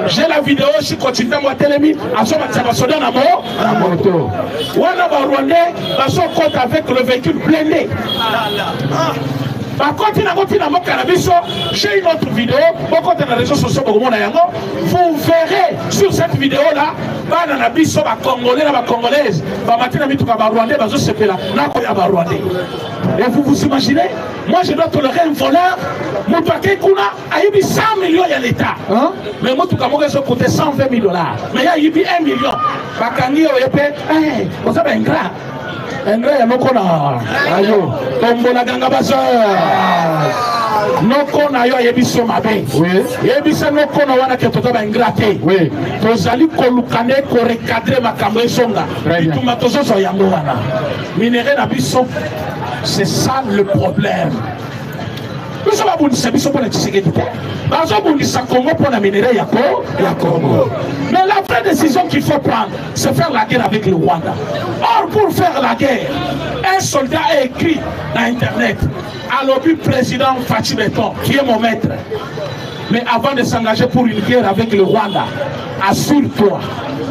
J'ai la vidéo. Sikoti ntango atelemi azomatisa basoda na mo na moto wana, barwandais bazokota avec le véhicule blindé, bakoti nango ntina mboka na biso. J'ai une autre vidéo, bokota na réseaux sociaux, bokomona yango. Vous verrez sur cette vidéo là bana na biso bacongolais na bacongolaise bamati na mituka barwandais, bazosepela nakoya barwandais. Et vous vous imaginez, moi, je dois tolérer un voleur, moto akei kuna ayibi 100 millions ya l'État, mais motuka moko ezocoûte 120 000 $, mais ye ayibi 1 million, bakangi ye. Oye mpe oza baingrat, ingrat ya moko na ayo tombola ganga baza noko na yo ayebi so mabe. Yebisa noko na wana ke toza baingrat te. Tozali koluka nde korecadrer makambo ezonga. Bitumba tozozwa yango wana, minerai na biso, c'est ça le problème. Biso babundisa biso mpona Tshisekedi te, bazobundisa Congo mpona minerai ya Congo. Mais la vraie décision qu'il faut prendre, c'est faire la guerre avec le Rwanda. Or, pour faire la guerre, un soldat a écrit na internet, alobi: président Fatshi Béton, qui est mon maître, mais avant de s'engager pour une guerre avec le Rwanda, assure-toi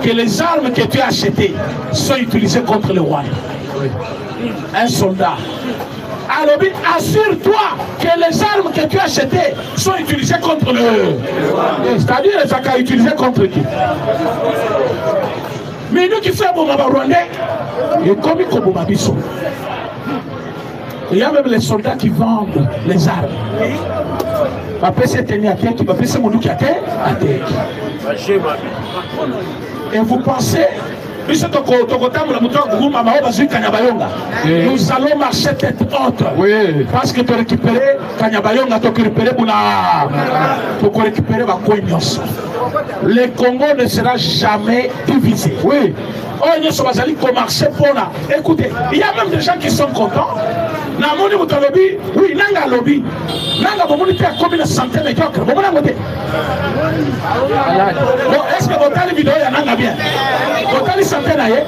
que les armes que tu as achetées sont utilisées contre le Rwanda. Un soldat alobi: assure-toi que les armes que tu as achetées sont utilisées contre le, c'est-à-dire ezalaka utilisé contre qui? Minduki fo eboma barwandais, ekomi koboma biso. Il y a même les soldats qui vendent les armes. Bapesi eteni, ateki, bapesi monduki, ate ateki. Et vous pensez Biso tokotambola moto akogumama oyo bazwi Kanyabayonga. Nous allons marcher tête haute. Oui. Parce que torécupérer Kanyabayonga, torécupérer Buna, tokorécupérer bakoyi nyonso. Le Congo ne sera jamais divisé. Oui. Oyo nyonso bazali komarche mpona. Écoutez, il y a même des gens qui sont contents. Namoni moto alobi, oui, nanga alobi. Nanga bomoni te akomi na santé médiocre. Bomoni yango te. Bon, est-ce que botali video ya nanga bien? Botali santé na ye?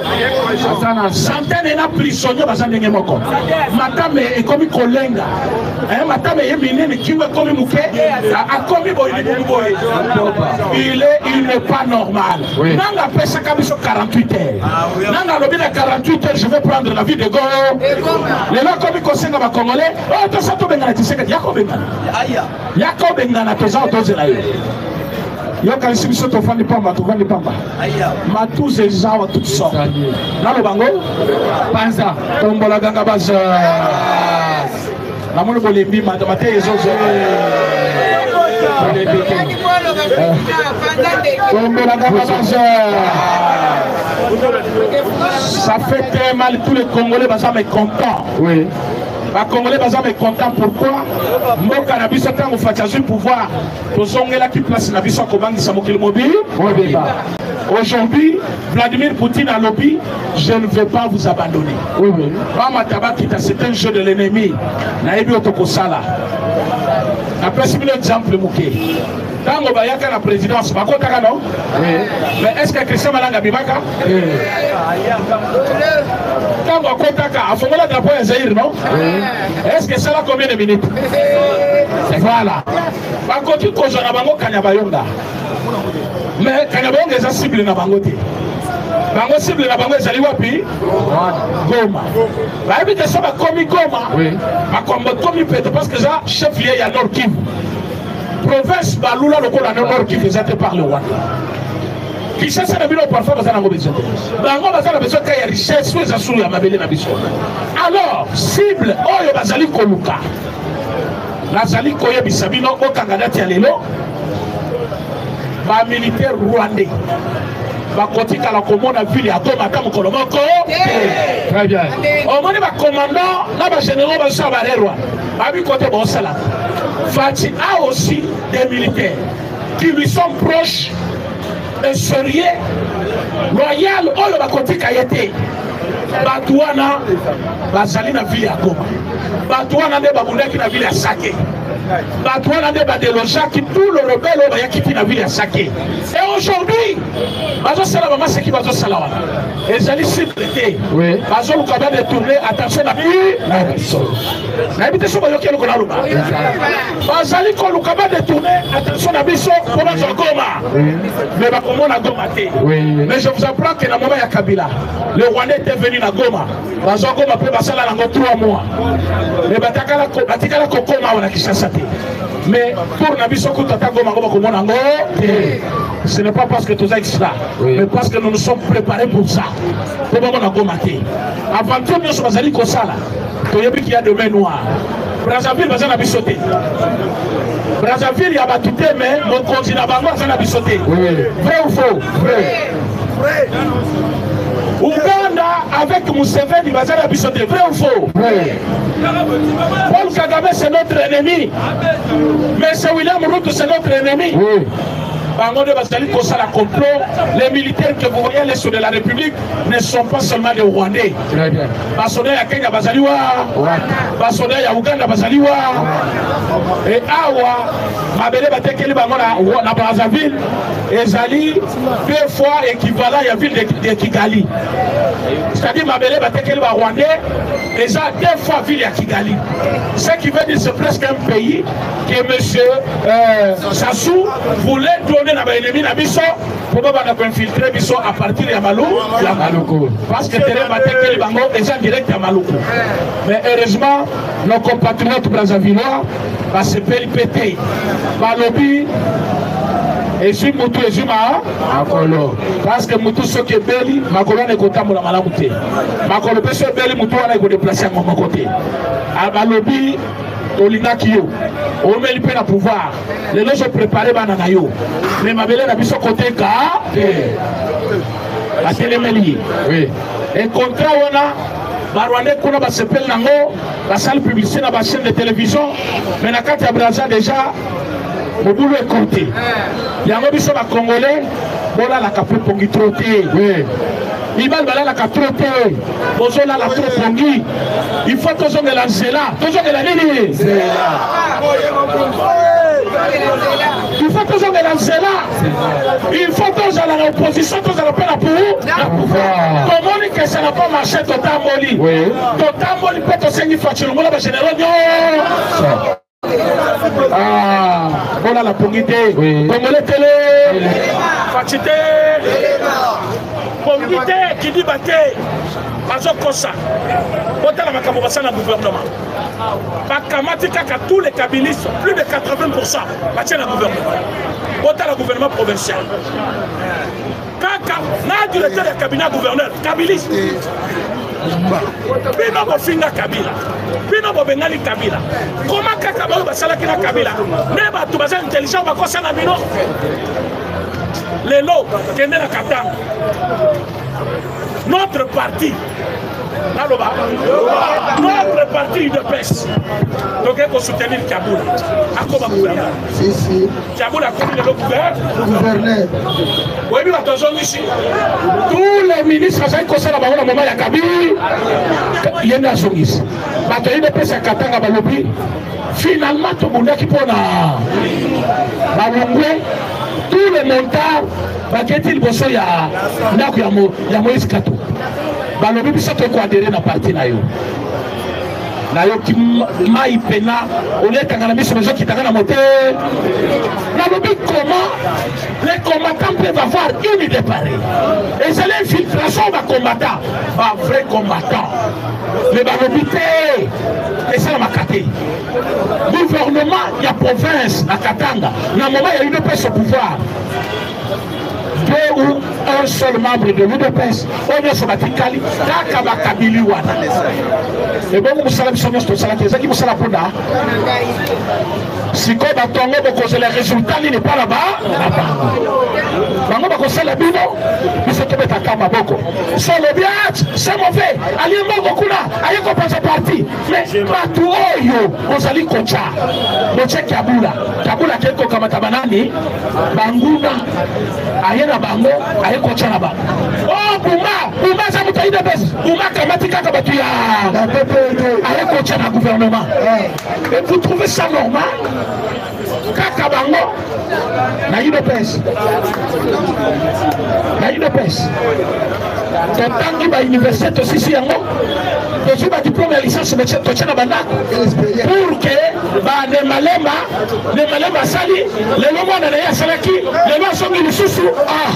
Santé na ye na prisonnier baza ndenge moko. Matame ekomi kolenga. Eh, matame ye minene, kingo ekomi moke, akomi boye libumu boye. Il est, il n'est pas normal. Oui. Nanga apesaka biso 48 heures. Nanga alobi na 48 heures, je vais prendre la vie de Goma. Lelo akomi kosenga ba Congolais, oh tosa tobengana Tshisekedi, yaka obengana. Yaka obengana toza tozela yo. Yokanisi biso tofandi pamba, tofandi pamba. Matuza eza wa toutes sortes. Naloba ngo? Panza. Tombola ganga baza. Namoni bolembi mateya ezozwa. Tombola ganga baza. Ça fait très mal, tous les Congolais baza mécontents. Oui. Ba Congolais baza mécontents pourquoi? Mboka na biso tango Fatshi azwi pouvoir, tozongelaki place na biso akobangisa mokili mobili. Mobimba. Aujourd'hui, Vladimir Poutine alobi, je ne vais pas vous abandonner. Oui, oui. Bamata bakita, c'est un jeu de l'ennemi. Nayebi oyo tokosala. Napesi bino exemple moke. Tango bayaka na présidence, bakotaka non? Oui. Mais est-ce que Christian Malanga abimaka? Oui. Tango akotaka, afongola drapeau ya Zaïre, non? Oui. Est-ce que ça va combien de minutes? Voilà. Bakoki kozwa na bango Kanyabayonga. Mais Kanyabayonga eza cible na bango te. Bango cible na bango ezali wapi? Goma. Bayebi te so bakomi Goma, Oui. makambo ekomi pete parce que eza chef lieu ya Nord Kivu. Province balula lokola na Nord Kivu eza te par le Rwanda. Kinshasa na bino parfois baza nango besoin te. Bango baza na besoin kaka ya richesse oyo eza sulu ya mabele na biso. Alors cible oyo bazali koluka, nazali koyebisa bino bokanga date ya lelo, ba militaire rwandais bakotikala komona ville ya Goma ata mokolo moko te. Très bien. Omoni ba commandant na ba généraux bazosala ba rerwa babi kote bosala. Fatshi a aussi des militaires qui lui sont proches et sérieux, loyal, oyo bakotika ye te. Bato wana bazali na ville ya Goma. Bato wana nde babundaki na ville ya Sake. Bato wana nde badelojaki tout le rebelle oyo bayaki ti na ville ya Sake. Et aujourd'hui, bazosala ba maseki bazosala wana. Ezali simple te. Oui. Bazoluka ba détourner attention na na biso. Nayebi te soki bayoki eloko naloba. Bazali koluka ba détourner attention na biso mpo bazwa Goma. Mais bakomona Goma te. Oui. Mais je vous apprends que na moment ya Kabila, le Rwandais était venu na Goma. Bazwa Goma mpe basala nango 3 mois. Mais batikala kokoma awa na Kinshasa te. Mais pour na biso kutu ata Goma ngo bakomona yango te. Ce n'est pas parce que toza extra, Oui. mais parce que nous nous sommes préparés pour ça. Po bamona Goma te. Aventure nyonso bazali kosala, toyebi qu'il y a de main noire. Brazzaville baza na biso te. Brazzaville ya bato te, mais mokonzi na bango aza na biso te. Oui. Vrai ou faux? Vrai. Ouganda avec Museveni baza na biso te. Vrai ou faux? Vrai. Paul Kagame c'est notre ennemi. Mais c'est William Ruto c'est notre ennemi. Oui. Bango nde bazali kosala complot. Les militaires que vous voyez les de la République ne sont pas seulement des Rwandais. Très bien. Basoda ya Kenya bazali wa, basoda ya Uganda bazali wa. Et awa mabele batekeli bango na Brazzaville ezali 2 fois équivalent ya ville de Kigali. C'est-à-dire mabele batekeli ba Rwandais eza 2 fois ville ya Kigali. Ce qui veut dire c'est presque un pays que monsieur Sassou voulait donner na ba ennemi na biso pour ba banda ko infiltrer biso à partir ya Maluku, ya Maluku. Parce que terrain batekeli bango eza direct ya Maluku. Mais heureusement nos compatriotes brazzavillois basepeli pe te. Balobi ezwi mutu ezwi ma makolo. Parce que mutu soki ebeli makolo wana ekotambola malamu te. Makolo pe soki ebeli mutu wana ekodeplace yango moko te. Balobi tolingaki yo omeli pe na pouvoir lelo ozo préparer bana na yo mais mabele na biso koteka te. Batelemeli ye. Oui. Et contrat wana barwandais kuna basepeli nango, basali publicité na bachaîne de télévision, mais na kati ya Brazza déjà mobulu ekonte. Yango biso bacongolais bolalaka mpe pongi trop te. Oui. Mibali balalaka trop te, bozolala trop pongi. Il faut tozongela nzela. Tozongela nini? Il faut tozongela nzela. Il faut tozala na opposition, tozala mpe na pouvoir. Tomoni ke ça n'a pas marché, totamboli. Oui. Totamboli mpe tosengi Fatshi longola bagénéraux nyonso. Ah, bolala pongi te. Oui. Congolais tele. Fatshi te. Pongi te, kidiba te. Bazokosa. Botala makambo basala na gouvernement. Bakamati kaka tous les kabilistes, plus de 80% batie na gouvernement. Botala gouvernement provincial. Kaka na directeur ya cabinet gouverneur kabiliste. Bino bofinga Kabila, bino bobengani Kabila. Koma kaka baoyo basalaki na Kabila nde bato baza intelligent bakosa na bino. Lelo kende na Katanga, notre parti naloba, notre parti UDPS toke kosoutenir Kabula akoma gouverneur. Si, si. Kabula akomi lelo gouverneur. Oyebi bato azongisi tous les ministres azali kosala bango na moma ya Kabila, ye nde azongisi bato ya UDPS ya Katanga. Balobi finalement tobundaki mpona balongwe tous les montards, baketi liboso ya ndako ya Moïse Kato, balobi biso tokoadhérer na parti na yo. Nayoki mai pena olietanga na miso, ezokitanga na mote. Nalobi, comment les combattants peuvent avoir une idée pareille? Ezali infiltration. Bacombattant, bavrai combattant, mais balobi te, esalamaka te. Gouvernement ya province na Katanga, na moment ya UDPS au pouvoir, deux ou un seul membre de l'UDPS, oyo nyonso batikali kaka bakabili wana. Ebongo mosala biso nyonso tosalaki ezalaki mosala mpona sikoyo bato yango bokozela résultat nini mpa na na bango? Bango bakosala bino, biso tobetaka maboko. So olobi c'est mauvais, alie mbongo kuna, aye kopanza parti, mais bato oyo ozali kotya, botie Kabula. Kabula akei kokamata banani? Banguna aye na bango, aye kotya na bango. O Buma, Buma aza moto ya UDPS. Buma akamati kaka bato ya aye kotya na gouvernement. Et vous trouvez ça normal? Kaka bango na UDPS, na UDPS totangi bauniversité, tosisi yango, tozwi badiplôme ya licence médecin, totie na bandako pour que banemalemba nemalemba asali lelo, mwana na ye asalaki lelo, azongi lisusu. Ah,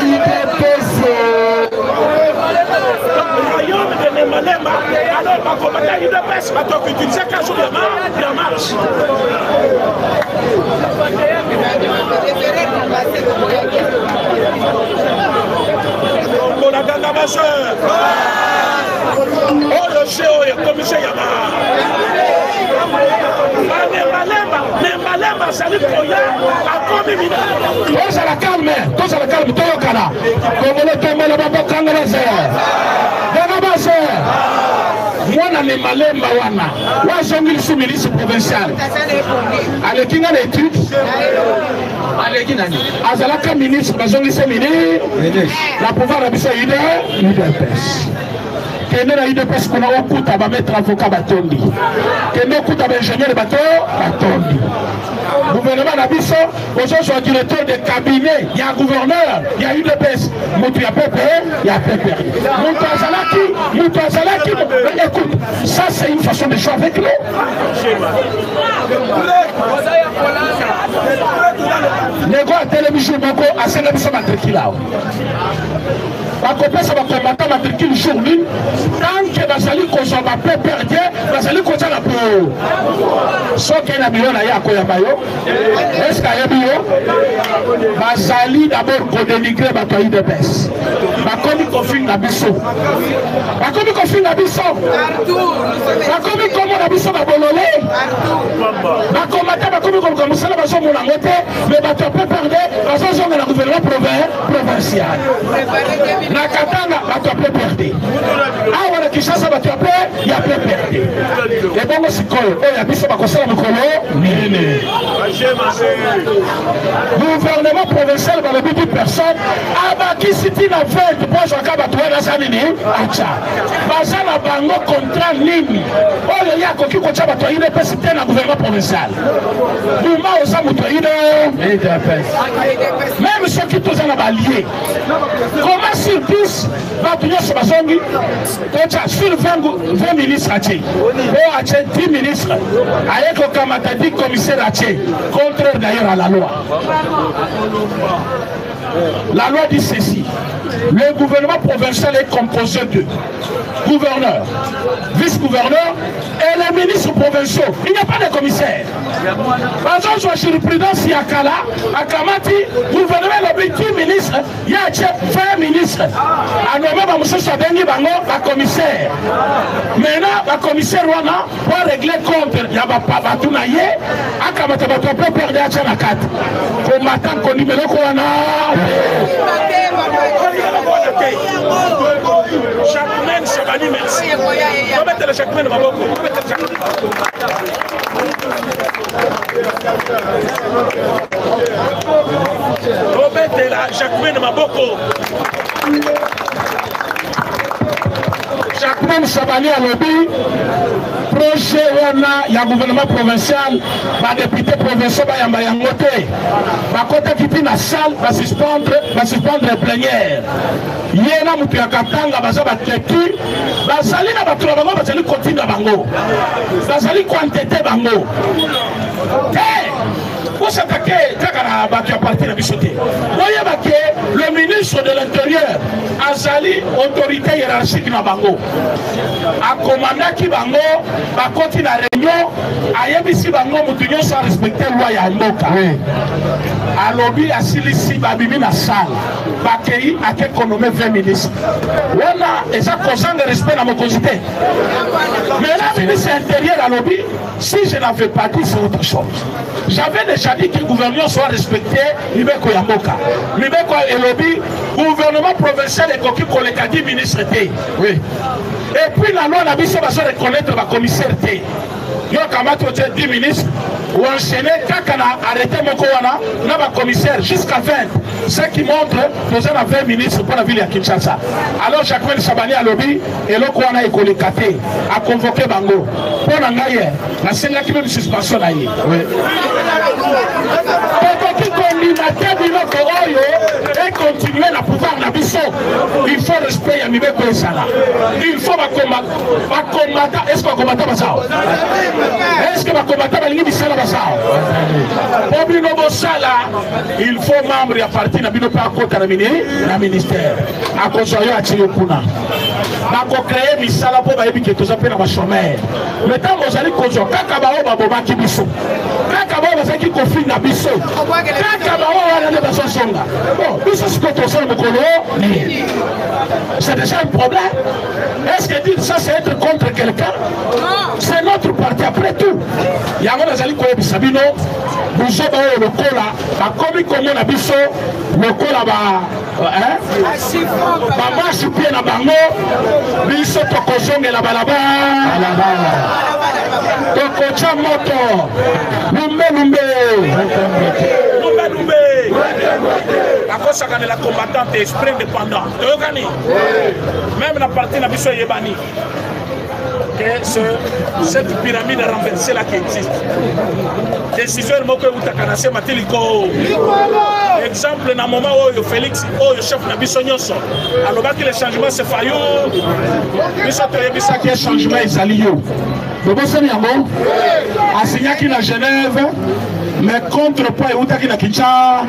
UDPS. Royaume de Nemalemba. Alors bakomata UDPS, bato akoutilisaka jour ya marche. Kolakanga baso oyo se oyo ekomise ya banemalemba. Nemalemba azali koya, akomi mina. Tozala calme, tozala calme, toyokana. Kongolo tombela babokanga base ganga base. Mwana Nemalemba wana wazongi lisu ministre provincial, aleki nga na étude. Aleki nani? Azalaka ministre, bazongisi mini na pouvoir na biso ya UDPS. Kende na UDPS kuna, okuta bamaître avocat batondi, kende okuta baingénieur bato batondi. Gouvernement na biso, ozozwa directeur de cabinet ya gouverneur ya UDPS, moto ya pepe ya pepe, moto azalaki, moto azalaki. Écoute, ça c'est une façon de jouer avec nous. Nego atelemi jour moko, asenga biso matricule. Awa bakopesa bakombata matricule jour nini, tant que bazali kozwa baPPRD, bazali kotia na po? Soki na biro na ye akoyamba yo, est-ce ayebi yo? Bazali d'abord kodénigrer bato ya UDPS, bakomi kofinga biso, bakomi kofinga biso, bakomi komona biso babolole. Bakomata, bakomi koluka mosala, bazomona yango te. Me bato ya PPRD bazozonga na gouvernement provincial. Na Katanga bato ya PPRD, awa na Kinshasa bato ya PPRD. Ebongo sikoyo oyo ya biso bakosala mokolo nini? Gouvernement provincial balobi 10 personnes, abakisi ti na 20 mpo azwaka bato wana aza nini atya baza na bango contrat nini oyo ye akoki kotya bato ya UDPS te na gouvernement provincial. Buma oza moto ya UDPS, meme soki toza na balie comment sur 10 bato nyonso bazongi kotya sur 20 ministre atie oyo atie 10 ministre aye kokamata 10 commissaire atie, contraire d'ailleurs à la loi. La loi dit ceci: le gouvernement provincial est composé de gouverneur, vice-gouverneur et les ministres provinciaux. Il n'y a pas de commissaire. Bazozwa jurisprudence ya kala, akamati gouvernement elobi 10 ministres, ye atie 20 ministres, anome bamosusu abengi bango bacommissaire. Maintenant bacommissaire wana po régler compte ya bato na ye, akamata bato ya PPRD atya na kati. Komata kondima eloko wana. Jacquemaine Shabani, merci. Tobetela Jacquemaine maboko. Tobetela Jacquemaine. Tobetela Jacquemaine maboko. Jacquemaine Shabani alobi projet wana ya gouvernement provincial, badepute provinciaux bayamba yango te. Bakotaki ti na salle, basuspendre plénière. Ye na moto ya Katanga baza bateki, bazali na bato na bango, bazali kotinda bango, bazali koantete bango te. Bosatake kaka na bato ya parti na biso te. Boyeba ke le ministre de l'Intérieur azali autorité hiérarchique na bango. Akomandaki bango, bakoti na réunion, ayebisi bango motu nyonso arespecte loi ya mboka. Alobi, asilisi, babimi na salle, bakei, ake konome 20 ministre wana. Eza kozanga respect na mokonzi te. Mais la ministre intérieur alobi: si je n'avais pas dit, c'est autre chose. J'avais déjà dit que le gouvernement soit respecté. Mibeko ya mboka, mibeko elobi gouvernement provincial ekoki koleka 10 ministre te. Oui, et puis la loi na biso bazo reconnaître bacommissaire te. Yo kamati otie 10 ministres, oenchaîne kaka na arrêté moko wana na bacommissaire jusqu'à 20, ce qui montre toza na 20 ministres mpo na ville ya Kinshasa. Alors Jacquemaine Shabani alobi eloko wana ekoleka te, aconvoke bango. Mpo na ngai ye nasengaki meme suspension na ye. Tokoki kondima te biloko oyo ekontinue na pouvoir na biso. Il faut respect ya mibeko ezala. Il faut bakombata. Est ce que bakombata baza? Est ce que bakombata balingi misala baza? Mpo bino bosala, il faut membre ya parti na bino mpe akota na ministère, akozwa yo, atie yo kuna, bakocreye misala mpo bayebi ke toza mpe na bachômeur. Mais ntango ozali kozwa kaka baoyo babomaki biso, kaka baoyo bazalaki kofinga biso, kaka baoyo wana nde bazozonga, bon, biso sikoyo tosala mokolo nini? C'est déjà un problème. Est-ce que dire ça, c'est être contre quelqu'un? C'est notre parti après tout. Yango nazali koyebisa bino, buzoba oyo lokola bakomi komona biso lokola ba bamarche-pied na bango, biso tokozongela balabala, tokotya moto lumbe lumbe. Lumbe lumbe, bakosakanela combattant te, esprit indépendant. Toyokani, même na parti na biso eyebani que cette pyramide renversée là qui existe, décision moko eutaka na se mati likolo. Exemple, na moment oyo Félix oyo chef na biso nyonso alobaki le changement, c'est Fayulu, biso toyebisaki ye changement ezali yo. Bobosani yango? Asignaki na Genève, mais contrepoids eutaki na Kinshasa.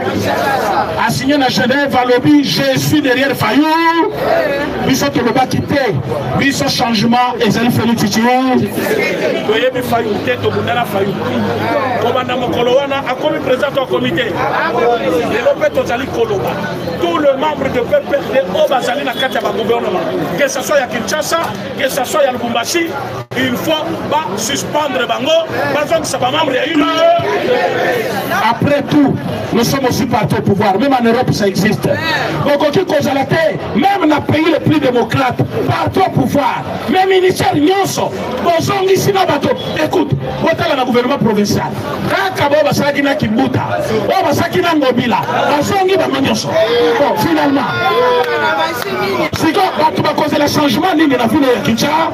Asigné na Genève, alobi: je suis derrière Fayulu. Biso tolobaki te, biso changement ezali Félix Tshilombo. Toyebi Fayulu te, tobundana Fayulu kobanda mokolo wana akomi président to akomi te. Lelo mpe tozali koloba tout le les membres de PPRD oyo bazali na kati ya bagouvernement, que ce soit ya Kinshasa, que ce soit ya Lubumbashi, il faut basuspendre bango, bazongisa bamembre ya une. Après tout, nous sommes aussi partis au pouvoir. Même en Europe, ça existe. Bokoki kozala te, même na pays le plus démocrate, parti au pouvoir, mais ministère nyonso bozongisi na bato. Écoute, botala na gouvernement provincial, kaka bao basalaki na Kimbuta, oyo basalaki na Ngobila, bazongi bango nyonso. Bon, finalement siko bato bakozela changement nini na ville ya Kinshasa?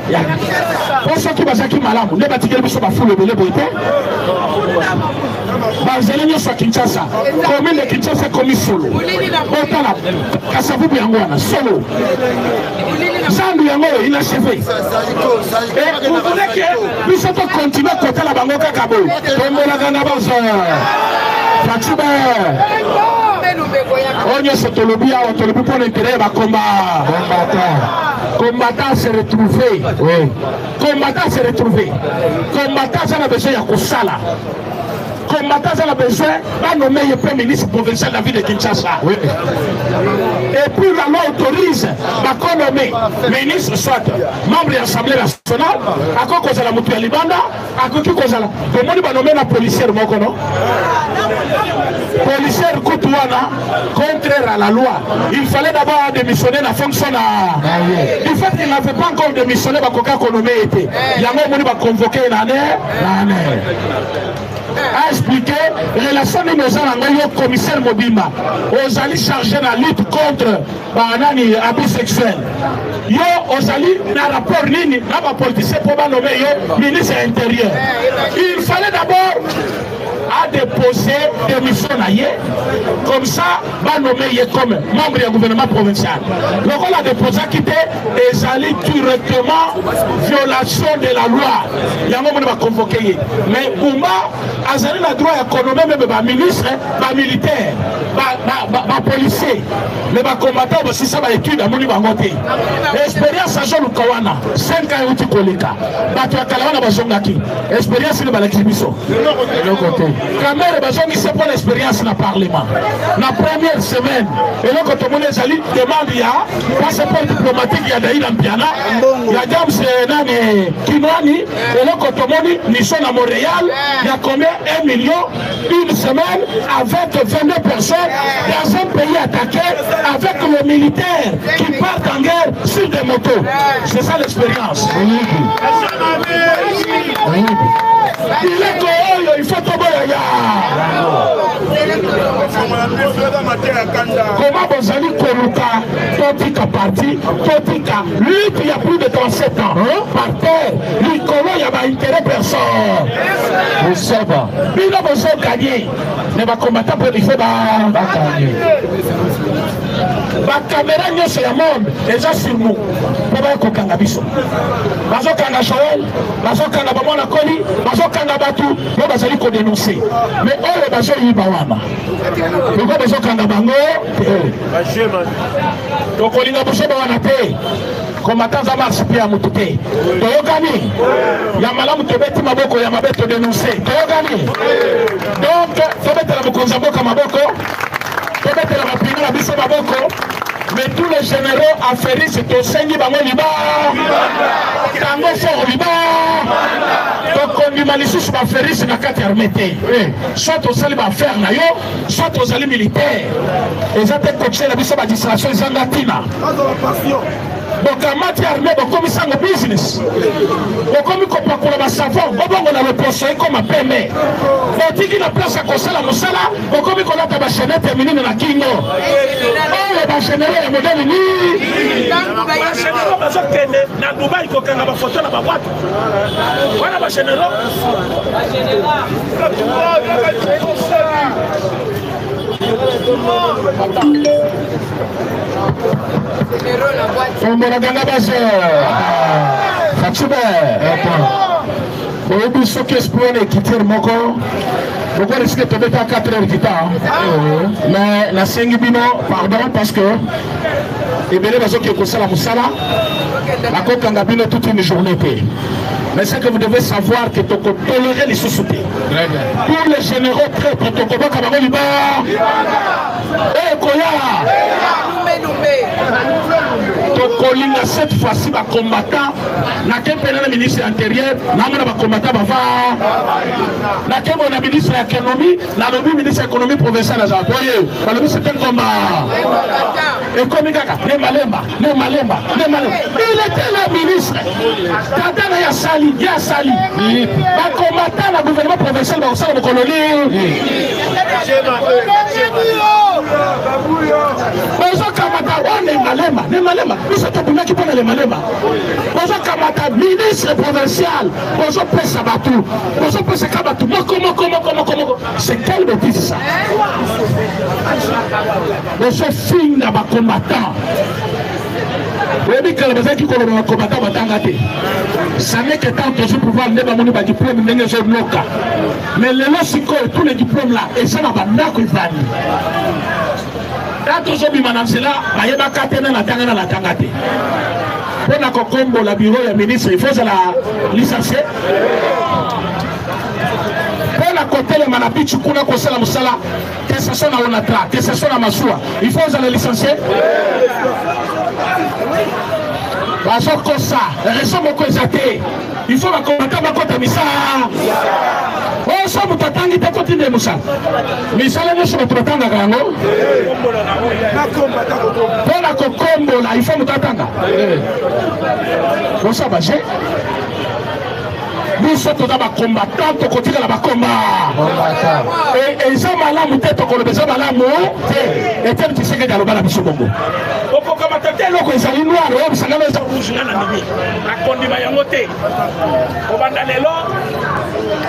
Po soki bazalaki malamu nde batikeli biso bafulu ebele boye te. Banzela nyonso ya Kinshasa, commune de Kinshasa ekomi solo. Botala Kasavubu yango wana solo, zandu yango oyo inachevé. Vous voulez que biso tokontinue kotala bango kaka boye? Tombolaka na bazo Fatshi be. Oyo nyonso tolobi awa, tolobi mpo na intérêt ya bakomba combattant se retrouver. Oui, combattant se retrouver. Combattant aza na besoin ya kosala. Combattant aza na besoin banome ye mpe ministre provincial na ville de Kinshasa. Oui. Et puis la loi autorise bakonome ministre, soit membre ya Assemblée nationale, akoki kozala moto ya libanda, akoki kozala. Tomoni banome na policière moko, no policière kutu wana, contraire à la loi. Il fallait d'abord démissionner na fonction na. Du fait qu'il n'avait pas encore démissionné, bakoka konome ye te. Yango omoni baconvoke na ne a expliqué relation nini oza nango. Yo commissaire mobimba ozali chargé na lutte contre banani, abus sexuel, yo ozali na rapport nini na bapoliticien mpo banome yo ministre ya Intérieur? Il fallait d'abord a déposé démission na ye, comme ça banome ye comme membre ya gouvernement provincial. Lokola adéposaki te, ezali directement violation de la loi. Yango moni baconvoke ye. Mais Bumba azali na droit ya konome même baministre, bamilitaire, bapolicier, mais bacombattant basisa baétude, amoni bango te. Expérience azoluka wana, 5 ans euti koleka, bato ya kala wana bazongaki, expérience nini balakisi biso? Eloko te. Kamerhe bazongisi mpo na expérience na parlement. Na première semaine, eloko tomoni ezali demande ya passeport diplomatique ya Daida Mpiana, ya James nani Kinwani. Eloko tomoni, mission na Montréal ya combien? 1 million, une semaine avec 22 personnes dans un pays attaqué, avec les militaires qui partent en guerre sur des motos. C'est ça l'expérience. Biloko oyo il faut toboya ya. Comment bozali koluka totika parti, totika lutte ya plus de 37 ans par terre likolo ya baintérêt personne? Bosaba bino bozoganye, mais bacombattant mpe il faut baganye. Bakamera nyonso ya monde eza sur nous mpo baya kokanga biso. Bazokanga Joel, bazokanga bamwana koli, bazokanga bato mpo bazali kodénonce. Mais oyo bazoyiba wana, loko bazokanga bango te. Tokolinga bozoba wana te. Combattant aza marchepied ya motu te. Toyokani? Ya malamu tobeti maboko, ya mabe todénonce. Toyokani? Donc tobetela mokonzi ya mboka maboko, tobetela bapinga na biso maboko. Mais tous les généraux affairiste, tosengi bango liba tango fort liba. Tokondima lisusu baaffairiste na kati ya armée te. Soit osali baaffaire na yo, soit ozali militaire. Eza te kotiela biso badistraction ezanga ntina. Bokamati armée, bokomisi yango business, bokomi kopakola basavon, bobongola loposo ekoma pembe. Botiki na place ya kosala mosala, bokomi kolata bachaînette ya minene na kingo. Oyo bagénéraux ya modèle nini? Bagénéraux bazokende na Dubai kokanga bafoto na babwate wana, bagénéraux. Tombolakanga baso Fatshi be. Boyebi soki esprit wana ekitiere moko boko risque tobeta 4 heures kita. Mais nasengi bino pardon, parce que ebele bazoki kosala mosala, bakokanga bino toute une journée te. Mais ce que vous devez savoir, que tokotolérer lisusu te. Pour les généraux traîtres, tokobaka bango liba ekoya. Nakolinga cette fois-ci bacombattant nake mpena na ministre ya intérieur namona bacombattant bava nake boye na ministre ya économie nalobi ministre ya économie provinciale azala boye balobi c'est un combat ekomi kaka lembalemba lembalemba lembalemba il était le ministre tata na ye asali ye asali bacombattant na gouvernement provincial bakosala mokolo nini bozokamata o lembalemba lembalemba biso tobundaki mpo na lembalemba bozokamata ministre provincial bozopesa bato bozopesaka bato moko moko moko moko moko c'est quelle bêtise ça bozofinga bacombattant oyebi kala bazalaki koloba bacombattant batanga te ça n'est que tant tozwi pouvoir nde bamoni badiplome ndenge ezonoka mais lelo sikoyo tous les diplômes là eza na bandako evandi ta tozobima na nzela bayebaka te na natanga na natanga te mpo na kokombola biro ya ministre il faut ozala licencie mpo na kotelema na bichi kuna kosala mosala que ce soit na onatra que ce soit na masuwa il faut ozala licencie bazokosa raison moko eza te il faut bakomata bakota misala oyo so moto atangi te totinde mosala misala nyonso bato batangaka yango mpo na kokombola il faut moto atanga bosa baje biso toza bacombattant tokotikala bakomba eza malamu te tokoloba eza malamu te etienne tshisekedi aloba na biso bongo okokamata te eloko ezali noir oyo bisangano eza rouge nga na ndimi nakondima yango te kobanda lelo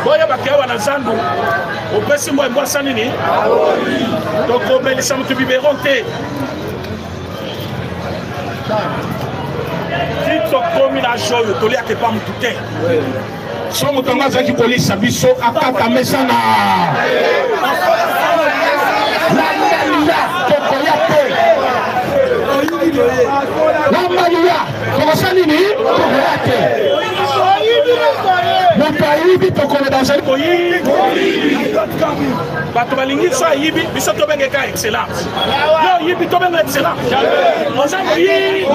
boyebaka awa na zandu opesi mbwa embwasa nini tokomelisa moto biberon te ti tokomi na age oyo toliaka epa motu te so moto yango azalaki kolisa biso akata mesana landa tokoya te lambaliya tokosala nini tokoya te moto ayibi tokoloba azali koyibi bato balingi so ayibi biso tobengeka excellence yo oyibi tobenga excellence oza moyibi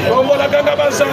bongola ganga baza.